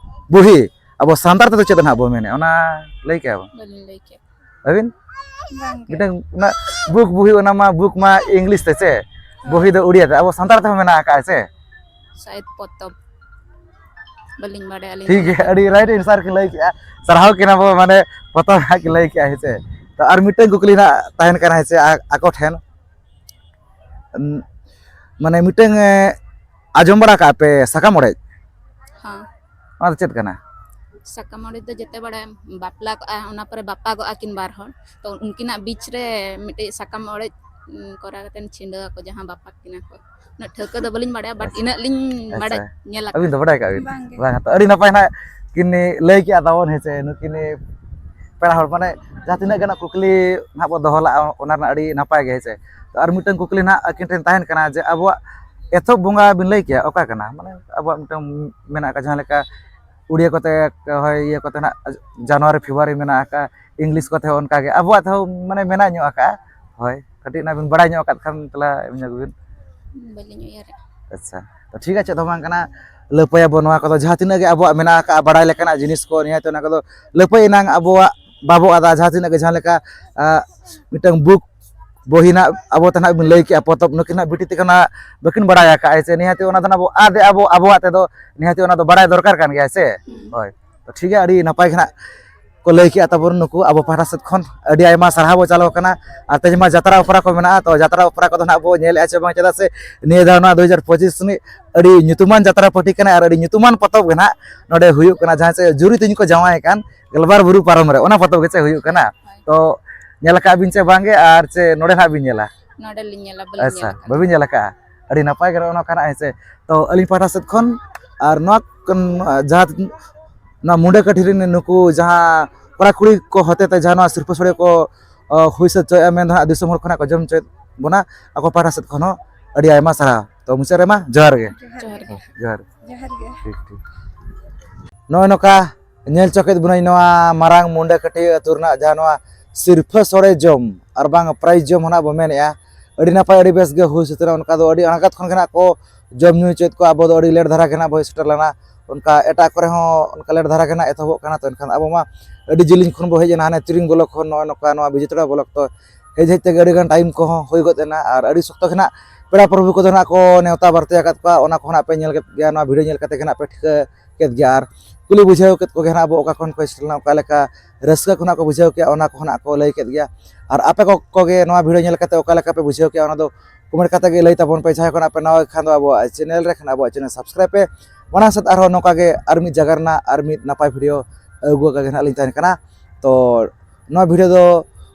ᱵᱩᱦᱤ, ᱟᱵᱚ ᱥᱟᱱᱛᱟᱲ ᱛᱮᱫᱚ ᱪᱮᱫ ᱱᱟᱦᱟᱜ ᱵᱚ ᱢᱮᱱᱮᱫᱼᱟ? ᱚᱱᱟ ᱞᱟᱹᱭ ᱠᱮᱭᱟ ᱵᱚᱱ? ᱵᱟᱹᱞᱤᱧ ᱞᱟᱹᱭ ᱠᱮᱭᱟ᱾ ᱟᱹᱵᱤᱱ? ᱵᱟᱝ ᱜᱮ᱾ ᱢᱤᱫᱴᱟᱝ ᱚᱱᱟ ᱵᱩᱠ, ᱵᱩᱦᱤ, ᱚᱱᱟ ᱢᱟ ᱵᱩᱠ ᱢᱟ ᱤᱝᱞᱤᱥ ᱛᱮ ᱥᱮ? ᱦᱳᱭ᱾ ᱵᱩᱦᱤ ᱫᱚ ᱩᱲᱤᱭᱟ ᱛᱮ᱾ ᱟᱵᱚ ᱥᱟᱱᱛᱟᱲ ᱛᱮᱦᱚᱸ ᱢᱮᱱᱟᱜ ᱟᱠᱟᱫᱼᱟ ᱥᱮ? ᱥᱟᱭᱮᱫ ᱯᱚᱛᱚᱵ᱾ ᱵᱟᱹᱞᱤᱧ ᱵᱟᱲᱟᱭᱟ ᱟᱹᱞᱤᱧ ᱴᱷᱤᱠ ᱫᱚ᱾ ᱜᱮᱭᱟ, ᱟᱹᱰᱤ right answer ᱠᱤᱱ ᱞᱟᱹᱭ ᱠᱮᱜᱼᱟ᱾ ᱥᱟᱨᱦᱟᱣ ᱠᱤᱱᱟ ᱵᱚ, ᱢᱟᱱᱮ ᱯᱚᱛᱚᱵ ᱦᱟᱸᱜ ᱠᱤᱱ ᱞᱟᱹᱭ ᱠᱮᱜᱼᱟ, ᱦᱮᱸ ᱥᱮ᱾ ᱛᱚ ᱟᱨ ᱢᱤᱫᱴᱟᱝ ᱠᱩᱠᱞᱤ ᱱᱟᱜ ᱛᱟᱦᱮᱱ ᱠᱟᱱᱟ, ᱦᱮᱸ ᱥᱮ, ᱟ-, ᱟᱠᱚ ᱴᱷᱮᱱ᱾ ᱩᱸ, ᱢᱟᱱᱮ ᱢᱤᱫᱴᱟᱝ, ᱮ, ᱟᱸᱡᱚᱢ ᱵᱟᱲᱟ ᱠᱟᱜᱼᱟ ᱯᱮ ᱥᱟᱠᱟᱢ ᱚᱲᱮᱡ? ᱦᱮᱸ᱾ ᱚᱱᱟ ᱫᱚ ᱪᱮᱫ ᱠᱟᱱᱟ? ᱥᱟᱠᱟᱢ ᱚᱲᱮᱡ ᱫᱚ ᱡᱮᱛᱮ ᱵᱟᱲᱟᱭ ᱵᱟᱯᱞᱟ ᱠᱚᱜᱼᱟ, ᱚᱱᱟ ᱯᱚᱨᱮ ᱵᱟᱯᱟᱜᱚᱜᱼᱟ ᱠᱤᱱ ᱵᱟᱨ ᱦᱚᱲ, ᱛᱚ ᱩᱱᱠᱤᱱᱟᱜ ᱵᱤᱪ ᱨᱮ ᱢᱤᱫᱴᱮᱡ ᱥᱟᱠᱟᱢ ᱚᱲᱮᱡ, ᱩᱸ, ᱠᱚᱨᱟᱣ ᱠᱟᱛᱮ ᱪᱷᱤᱸᱰᱟᱹᱣ ᱟᱠᱚ, ᱡᱟᱦᱟᱸ ᱵᱟᱯᱟᱜ ᱠᱤᱱᱟ ᱠᱚ᱾ ᱩᱱᱟᱹᱜ ᱴᱷᱟᱹᱣᱠᱟᱹ ᱫᱚ ᱵᱟᱹᱞᱤᱧ ᱵᱟᱲᱟᱭᱟ, but ᱟᱪᱪᱷᱟ᱾ ᱤᱱᱟᱹᱜ ᱞᱤᱧ ᱵᱟᱲᱟᱭ ᱟᱪᱪᱷᱟ᱾ ᱧᱮᱞ ᱟᱹᱵᱤᱱ ᱫᱚ ᱟᱠᱟᱫᱟ᱾ ᱵᱟᱲᱟᱭ ᱠᱟᱜ ᱵᱤᱱ? ᱵᱟᱝ ᱜᱮ᱾ ᱵᱟᱝ, ᱛᱚ ᱟᱹᱰᱤ ᱱᱟᱯᱟᱭ ᱱᱟᱜ ᱠᱤᱱ ᱞᱟᱹᱭ ᱠᱮᱜᱼᱟ ᱛᱟᱵᱚᱱ, ᱦᱮᱸ ᱥᱮ, ᱱᱩᱠᱤᱱ ᱯᱮᱲᱟ ᱦᱚᱲ, ᱢᱟᱱᱮ ᱡᱟᱦᱟᱸ ᱛᱤᱱᱟᱹᱜ ᱜᱟᱱ ᱠᱩᱠᱞᱤ ᱱᱟᱜ ᱵᱚ ᱫᱚᱦᱚ ᱞᱟᱜᱼᱟ, ᱚᱱᱟ ᱨᱮᱱᱟᱜ ᱟᱹᱰᱤ ᱱᱟᱯᱟᱭ ᱜᱮ, ᱦᱮᱸ ᱥᱮ᱾ ᱛᱚ ᱟᱨ ᱢᱤᱫᱴᱟᱝ ᱠᱩᱠᱞᱤ ᱱᱟᱜ ᱟᱹᱠᱤᱱ ᱴᱷᱮᱱ ᱛᱟᱦᱮᱱ ᱠᱟᱱᱟ ᱡᱮ ᱟᱵᱚᱣᱟᱜ ᱮᱛᱚᱦᱚᱵ ᱵᱚᱸᱜᱟ ᱵᱤᱱ ᱞᱟᱹᱭ ᱠᱮᱭᱟ ᱚᱠᱟ ᱠᱟᱱᱟ? ᱢᱟᱱᱮ ᱟᱵᱚᱣᱟᱜ ᱢᱤᱫᱴᱟᱝ ᱢᱮᱱᱟᱜ ᱟᱠᱟᱫ, ᱡᱟᱦᱟᱸ ᱞᱮᱠᱟ ᱩᱲᱤᱭᱟ ᱠᱚᱛᱮ, ᱦᱳᱭ, ᱤᱭᱟᱹ ᱠᱚᱛᱮ ᱱᱟᱜ ᱡᱟᱱᱩᱣᱟᱨᱤ, ᱯᱷᱮᱵᱽᱨᱩᱣᱟᱨᱤ ᱢᱮᱱᱟᱜ ᱟᱠᱟᱫ, ᱤᱝᱞᱤᱥ ᱠᱚᱛᱮ ᱦᱚᱸ ᱚᱱᱠᱟ ᱜᱮ, ᱟᱵᱚᱣᱟᱜ ᱛᱮᱦᱚᱸ ᱢᱟᱱᱮ ᱢᱮᱱᱟᱜ ᱧᱚᱜ ᱟᱠᱟᱫᱼᱟ᱾ ᱦᱳᱭ, ᱠᱟᱹᱴᱤᱡ ᱱᱟᱜ ᱵᱤᱱ ᱵᱟᱲᱟᱭ ᱧᱚᱜ ᱟᱠᱟᱫ ᱠᱷᱟᱱ ᱛᱟᱦᱞᱮ ᱮᱢ ᱧᱚᱜ ᱵᱤᱱ᱾ ᱵᱟᱹᱞᱤᱧ ᱩᱭᱦᱟᱹᱨᱮᱜᱼᱟ᱾ ᱟᱪᱪᱷᱟ, ᱛᱚ ᱴᱷᱤᱠ ᱟᱪᱷᱮ, ᱫᱚ ᱵᱟᱝ ᱠᱟᱱᱟ, ᱞᱟᱹᱯᱟᱹᱭᱟᱵᱚ ᱱᱚᱣᱟ ᱠᱚᱫᱚ, ᱡᱟᱦᱟᱸ ᱛᱤᱱᱟᱹᱜ ᱜᱮ ᱟᱵᱚᱣᱟᱜ ᱢᱮᱱᱟᱜ ᱟᱠᱟᱫᱼᱟ ᱵᱟᱲᱟᱭ ᱞᱮᱠᱟᱱᱟᱜ ᱡᱤᱱᱤᱥ ᱠᱚ, ᱱᱤᱦᱟᱹᱛ ᱚᱱᱟ ᱠᱚᱫᱚ ᱞᱟᱹᱯᱟᱹᱭ ᱮᱱᱟᱝ ᱟᱵᱚᱣᱟᱜ ᱵᱟᱵᱚ ᱟᱫᱟ, ᱡᱟᱦᱟᱸ ᱛᱤᱱᱟᱹᱜ ᱜᱮ, ᱡᱟᱦᱟᱸ ᱞᱮᱠᱟ, ᱟ, ᱢᱤᱫᱴᱟᱝ ᱵᱩᱠ, ᱵᱚᱦᱤ ᱱᱟᱜ ᱟᱵᱚ ᱛᱮ ᱱᱟᱜ ᱵᱤᱱ ᱞᱟᱹᱭ ᱠᱮᱜᱼᱟ, ᱯᱚᱛᱚᱵ, ᱱᱩᱠᱤᱱ ᱱᱟᱜ ᱵᱤᱴᱤ ᱛᱟᱹᱠᱤᱱ ᱱᱟᱜ ᱵᱟᱹᱠᱤᱱ ᱵᱟᱲᱟᱭ ᱟᱠᱟᱫᱼᱟ, ᱥᱮ ᱱᱤᱦᱟᱹᱛ ᱚᱱᱟ ᱫᱚ ᱱᱟᱜ ᱵᱚ ᱟᱫ ᱮᱜᱼᱟ ᱟᱵᱚ ᱟᱵᱚᱣᱟᱜ ᱛᱮᱫᱚ, ᱱᱤᱦᱟᱹᱛ ᱚᱱᱟ ᱫᱚ ᱵᱟᱲᱟᱭ ᱫᱚᱨᱠᱟᱨ ᱠᱟᱱ ᱜᱮᱭᱟ ᱥᱮ? ᱦᱩᱸ᱾ ᱦᱳᱭ, ᱛᱚ ᱴᱷᱤᱠ ᱜᱮᱭᱟ, ᱟᱹᱰᱤ ᱱᱟᱯᱟᱭ ᱜᱮ ᱱᱟᱜ ᱠᱚ ᱞᱟᱹᱭ ᱠᱮᱜᱼᱟ ᱛᱟᱵᱚᱱ ᱱᱩᱠᱩ ᱟᱵᱚ ᱯᱟᱦᱴᱟ ᱥᱮᱫ ᱠᱷᱚᱱ ᱟᱹᱰᱤ ᱟᱭᱢᱟ ᱥᱟᱨᱦᱟᱣ ᱵᱚ ᱪᱟᱞ ᱟᱠᱚ ᱠᱟᱱᱟ᱾ ᱟᱨ ᱛᱮᱦᱮᱧ ᱢᱟ ᱡᱟᱛᱨᱟ ᱚᱯᱮᱨᱟ ᱠᱚ ᱢᱮᱱᱟᱜᱼᱟ, ᱛᱚ ᱡᱟᱛᱨᱟ ᱚᱯᱮᱨᱟ ᱠᱚᱫᱚ ᱱᱟᱦᱟᱜ ᱵᱚ ᱧᱮᱞᱮᱫᱼᱟ ᱪᱮ ᱵᱟᱝ, ᱪᱮᱫᱟᱜ ᱥᱮ ᱱᱤᱭᱟᱹ ᱫᱷᱟᱣ ᱱᱚᱣᱟ ᱫᱩ ᱦᱟᱡᱟᱨ ᱯᱚᱸᱪᱤᱥ ᱨᱤᱱᱤᱡ ᱟᱹᱰᱤ ᱧᱩᱛᱩᱢᱟᱱ ᱡᱟᱛᱨᱟ ᱯᱟᱹᱴᱤ ᱠᱟᱱᱟᱭ ᱟᱨ ᱟᱹᱰᱤ ᱧᱩᱛᱩᱢᱟᱱ ᱯᱚᱛᱚᱵ ᱜᱮ ᱱᱟᱦᱟᱜ ᱱᱚᱰᱮ ᱦᱩᱭᱩᱜ ᱠᱟᱱᱟ, ᱡᱟᱦᱟᱸ ᱪᱮ ᱡᱩᱨᱤ ᱛᱤᱧ ᱠᱚ ᱡᱟᱶᱟᱭ ᱟᱠᱟᱱ ᱜᱮᱞᱵᱟᱨ ᱵᱩᱨᱩ ᱯᱟᱨᱚᱢ ᱨᱮ, ᱚᱱᱟ ᱯᱚᱛᱚᱵ ᱜᱮ ᱪᱮ ᱦᱩᱭᱩᱜ ᱠᱟᱱᱟ᱾ ᱛᱚ ᱧᱮᱞ ᱟᱠᱟᱫ ᱵᱤᱱ ᱪᱮ ᱵᱟᱝ ᱜᱮ, ᱟᱨ ᱪᱮ ᱱᱚᱰᱮ ᱱᱟᱦᱟᱜ ᱵᱤᱱ ᱧᱮᱞᱟ? ᱱᱚᱰᱮ ᱞᱤᱧ ᱧᱮᱞᱟ, ᱵᱟᱹᱞᱤᱧ ᱟᱪᱪᱷᱟ, ᱧᱮᱞ ᱟᱠᱟᱫᱟ᱾ ᱵᱟᱹᱵᱤᱱ ᱧᱮᱞ ᱟᱠᱟᱫᱼᱟ? ᱟᱹᱰᱤ ᱱᱟᱯᱟᱭ ᱜᱮ ᱱᱚᱜᱼᱚ ᱱᱚᱝᱠᱟᱱᱟᱜ, ᱦᱮᱸ ᱥᱮ᱾ ᱛᱚ ᱟᱹᱞᱤᱧ ᱯᱟᱦᱴᱟ ᱥᱮᱫ ᱠᱷᱚᱱ ᱟᱨ ᱱᱚᱣᱟ ᱠᱚ-, ᱡᱟᱦᱟᱸ ᱱᱚᱣᱟ ᱢᱩᱱᱰᱟᱹ ᱠᱟᱹᱴᱷᱤ ᱨᱮᱱ ᱱᱩᱠᱩ ᱡᱟᱦᱟᱸ ᱠᱚᱲᱟ ᱠᱩᱲᱤ ᱠᱚ ᱦᱚᱛᱮ ᱛᱮ ᱡᱟᱦᱟᱸ ᱱᱚᱣᱟ ᱥᱤᱨᱯᱟᱹ ᱥᱳᱲᱮ ᱠᱚ, ᱚ, ᱦᱩᱭ ᱥᱟᱹᱛ ᱦᱚᱪᱚᱭᱮᱫᱼᱟ, ᱢᱮᱱ ᱫᱚ ᱦᱟᱸᱜ ᱫᱤᱥᱚᱢ ᱦᱚᱲ ᱠᱷᱚᱱᱟᱜ ᱠᱚ ᱡᱚᱢ ᱦᱚᱪᱚᱭᱮᱫ ᱵᱚᱱᱟ, ᱟᱠᱚ ᱯᱟᱦᱴᱟ ᱥᱮᱫ ᱠᱷᱚᱱ ᱦᱚᱸ ᱟᱹᱰᱤ ᱟᱭᱢᱟ ᱥᱟᱨᱦᱟᱣ᱾ ᱛᱚ ᱢᱩᱪᱟᱹᱫ ᱨᱮᱢᱟ ᱡᱚᱦᱟᱨ ᱜᱮ᱾ ᱡᱚᱦᱟᱨ ᱜᱮ᱾ ᱡᱚᱦᱟᱨ ᱜᱮ᱾ ᱡᱚᱦᱟᱨ ᱜᱮ᱾ ᱴᱷᱤᱠ, ᱴᱷᱤᱠ᱾ ᱱᱚᱜᱼᱚᱭ ᱱᱚᱝᱠᱟ ᱧᱮᱞ ᱦᱚᱪᱚ ᱠᱮᱫ ᱵᱚᱱᱟᱹᱧ ᱱᱚᱣᱟ ᱢᱟᱨᱟᱝ ᱢᱩᱱᱰᱟᱹ ᱠᱟᱹᱴᱷᱤ ᱟᱹᱛᱩ ᱨᱮᱱᱟᱜ ᱡᱟᱦᱟᱸ ᱱᱚᱣᱟ ᱥᱤᱨᱯᱷᱟᱹ ᱥᱳᱲᱮ ᱡᱚᱢ ᱟᱨ ᱵᱟᱝ prize ᱡᱚᱢ ᱦᱚᱸ ᱱᱟᱜ ᱵᱚ ᱢᱮᱱᱮᱫᱼᱟ᱾ ᱟᱹᱰᱤ ᱱᱟᱯᱟᱭ, ᱟᱹᱰᱤ ᱵᱮᱥ ᱜᱮ ᱦᱩᱭ ᱥᱮᱴᱮᱨᱟ᱾ ᱚᱱᱠᱟ ᱫᱚ ᱟᱹᱰᱤ ᱟᱬᱜᱟᱛ ᱠᱷᱚᱱ ᱜᱮ ᱱᱟᱜ ᱠᱚ ᱡᱚᱢ ᱧᱩ ᱦᱚᱪᱚᱭᱮᱫ ᱠᱚᱣᱟ᱾ ᱟᱵᱚ ᱫᱚ ᱟᱹᱰᱤ late ᱫᱷᱟᱨᱟ ᱜᱮ ᱱᱟᱜ ᱵᱚ ᱦᱮᱡ ᱥᱮᱴᱮᱨ ᱞᱮᱱᱟ, ᱚᱱᱠᱟ ᱮᱴᱟᱜ ᱠᱚᱨᱮ ᱦᱚᱸ ᱚᱱᱠᱟ late ᱫᱷᱟᱨᱟ ᱜᱮ ᱱᱟᱜ ᱮᱛᱚᱦᱚᱵᱚᱜ ᱠᱟᱱᱟ᱾ ᱛᱚ ᱮᱱᱠᱷᱟᱱ ᱟᱵᱚ ᱢᱟ ᱟᱹᱰᱤ ᱡᱮᱞᱮᱧ ᱠᱷᱚᱱ ᱵᱚ ᱦᱮᱡ ᱮᱱᱟ, ᱦᱟᱱᱮ ᱛᱤᱨᱤᱝ block ᱠᱷᱚᱱ ᱱᱚᱜᱼᱚᱭ ᱱᱚᱝᱠᱟ ᱱᱚᱣᱟ ᱵᱤᱡᱮᱛᱟᱲᱟ block᱾ ᱛᱚ ᱦᱮᱡ ᱦᱮᱡ ᱛᱮᱜᱮ ᱟᱹᱰᱤ ᱜᱟᱱ time ᱠᱚᱦᱚᱸ ᱦᱩᱭ ᱜᱚᱫ ᱮᱱᱟ, ᱟᱨ ᱟᱹᱰᱤ ᱥᱚᱠᱛᱚ ᱜᱮ ᱱᱟᱜ ᱯᱮᱲᱟ ᱯᱨᱚᱵᱷᱩ ᱠᱚᱫᱚ ᱱᱟᱜ ᱠᱚ ᱱᱮᱣᱛᱟ ᱵᱟᱨᱛᱮ ᱟᱠᱟᱫ ᱠᱚᱣᱟ᱾ ᱚᱱᱟ ᱠᱚᱦᱚᱸ ᱱᱟᱜ ᱯᱮ ᱧᱮᱞ ᱠᱮᱫ ᱜᱮᱭᱟ, ᱱᱚᱣᱟ video ᱧᱮᱞ ᱠᱟᱛᱮ ᱜᱮ ᱱᱟᱜ ᱯᱮ ᱴᱷᱤᱠᱟᱹ ᱠᱮᱫ ᱜᱮᱭᱟ᱾ ᱟᱨ ᱠᱩᱞᱤ ᱵᱩᱡᱷᱟᱹᱣ ᱠᱮᱫ ᱠᱚᱜᱮ ᱱᱟᱜ ᱵᱚ ᱚᱠᱟ ᱠᱷᱚᱱ ᱠᱚ ᱦᱮᱡ ᱥᱮᱴᱮᱨ ᱞᱮᱱᱟ, ᱚᱠᱟ ᱞᱮᱠᱟ ᱨᱟᱹᱥᱠᱟᱹ ᱠᱷᱚᱱᱟᱜ ᱠᱚ ᱵᱩᱡᱷᱟᱹᱣ ᱠᱮᱜᱼᱟ, ᱚᱱᱟ ᱠᱚᱦᱚᱸ ᱱᱟᱜ ᱠᱚ ᱞᱟᱹᱭ ᱠᱮᱫ ᱜᱮᱭᱟ᱾ ᱟᱨ ᱟᱯᱮ ᱠᱚ ᱠᱚᱜᱮ ᱱᱚᱣᱟ video ᱧᱮᱞ ᱠᱟᱛᱮ ᱚᱠᱟ ᱞᱮᱠᱟ ᱯᱮ ᱵᱩᱡᱷᱟᱹᱣ ᱠᱮᱜᱼᱟ, ᱚᱱᱟ ᱫᱚ comment ᱠᱟᱛᱮ ᱜᱮ ᱞᱟᱹᱭ ᱛᱟᱵᱚᱱ ᱯᱮ᱾ ᱡᱟᱦᱟᱸᱭ ᱠᱷᱚᱱᱟᱜ ᱯᱮ ᱱᱟᱣᱟ ᱠᱷᱟᱱ ᱫᱚ ᱟᱵᱚᱣᱟᱜ channel ᱨᱮ, ᱠᱷᱟᱱ ᱟᱵᱚᱣᱟᱜ channel subscribe ᱯᱮ᱾ ᱢᱟᱲᱟᱝ ᱥᱮᱫ ᱟᱨᱦᱚᱸ ᱱᱚᱝᱠᱟ ᱜᱮ ᱟᱨ ᱢᱤᱫ ᱡᱟᱭᱜᱟ ᱨᱮᱱᱟᱜ ᱟᱨ ᱢᱤᱫ ᱱᱟᱯᱟᱭ video ᱟᱹᱜᱩ ᱟᱠᱟ ᱜᱮ ᱱᱟᱜ ᱞᱤᱧ ᱛᱟᱦᱮᱱ ᱠᱟᱱᱟ᱾ ᱛᱚ ᱱᱚᱣᱟ video ᱫᱚ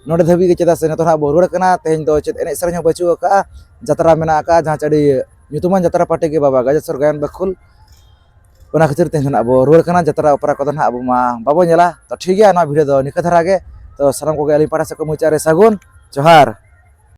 ᱱᱚᱰᱮ ᱫᱷᱟᱹᱵᱤᱡ ᱜᱮ, ᱪᱮᱫᱟᱜ ᱥᱮ ᱱᱤᱛᱚᱜ ᱦᱟᱸᱜ ᱵᱚ ᱨᱩᱣᱟᱹᱲ ᱠᱟᱱᱟ᱾ ᱛᱮᱦᱮᱧ ᱫᱚ ᱪᱮᱫ ᱮᱱᱮᱡ ᱥᱮᱨᱮᱧ ᱦᱚᱸ ᱵᱟᱹᱪᱩᱜ ᱟᱠᱟᱫᱼᱟ, ᱡᱟᱛᱨᱟ ᱢᱮᱱᱟᱜ ᱟᱠᱟᱫᱼᱟ, ᱡᱟᱦᱟᱸ ᱪᱮ ᱟᱹᱰᱤ ᱧᱩᱛᱩᱢᱟᱱ ᱡᱟᱛᱨᱟ ᱯᱟᱹᱴᱤ ᱜᱮ ᱵᱟᱵᱟ ᱜᱟᱡᱮᱥᱚᱨ ᱜᱟᱭᱟᱱ ᱵᱟᱹᱠᱷᱩᱞ᱾ ᱚᱱᱟ ᱠᱷᱟᱹᱛᱤᱨ ᱛᱮᱦᱮᱧ ᱫᱚ ᱱᱟᱜ ᱵᱚ ᱨᱩᱣᱟᱹᱲ ᱠᱟᱱᱟ, ᱡᱟᱛᱨᱟ ᱚᱯᱮᱨᱟ ᱠᱚᱫᱚ ᱱᱟᱜ ᱟᱵᱚ ᱢᱟ ᱵᱟᱵᱚ ᱧᱮᱞᱟ᱾ ᱛᱚ ᱴᱷᱤᱠ ᱜᱮᱭᱟ, ᱱᱚᱣᱟ video ᱫᱚ ᱱᱤᱝᱠᱟᱹ ᱫᱷᱟᱨᱟ ᱜᱮ᱾ ᱛᱚ ᱥᱟᱱᱟᱢ ᱠᱚᱜᱮ ᱟᱹᱞᱤᱧ ᱯᱟᱦᱴᱟ ᱥᱮᱫ ᱠᱷᱚᱱ ᱢᱩᱪᱟᱹᱫ ᱨᱮ ᱥᱟᱹᱜᱩᱱ ᱡᱚᱦᱟᱨ᱾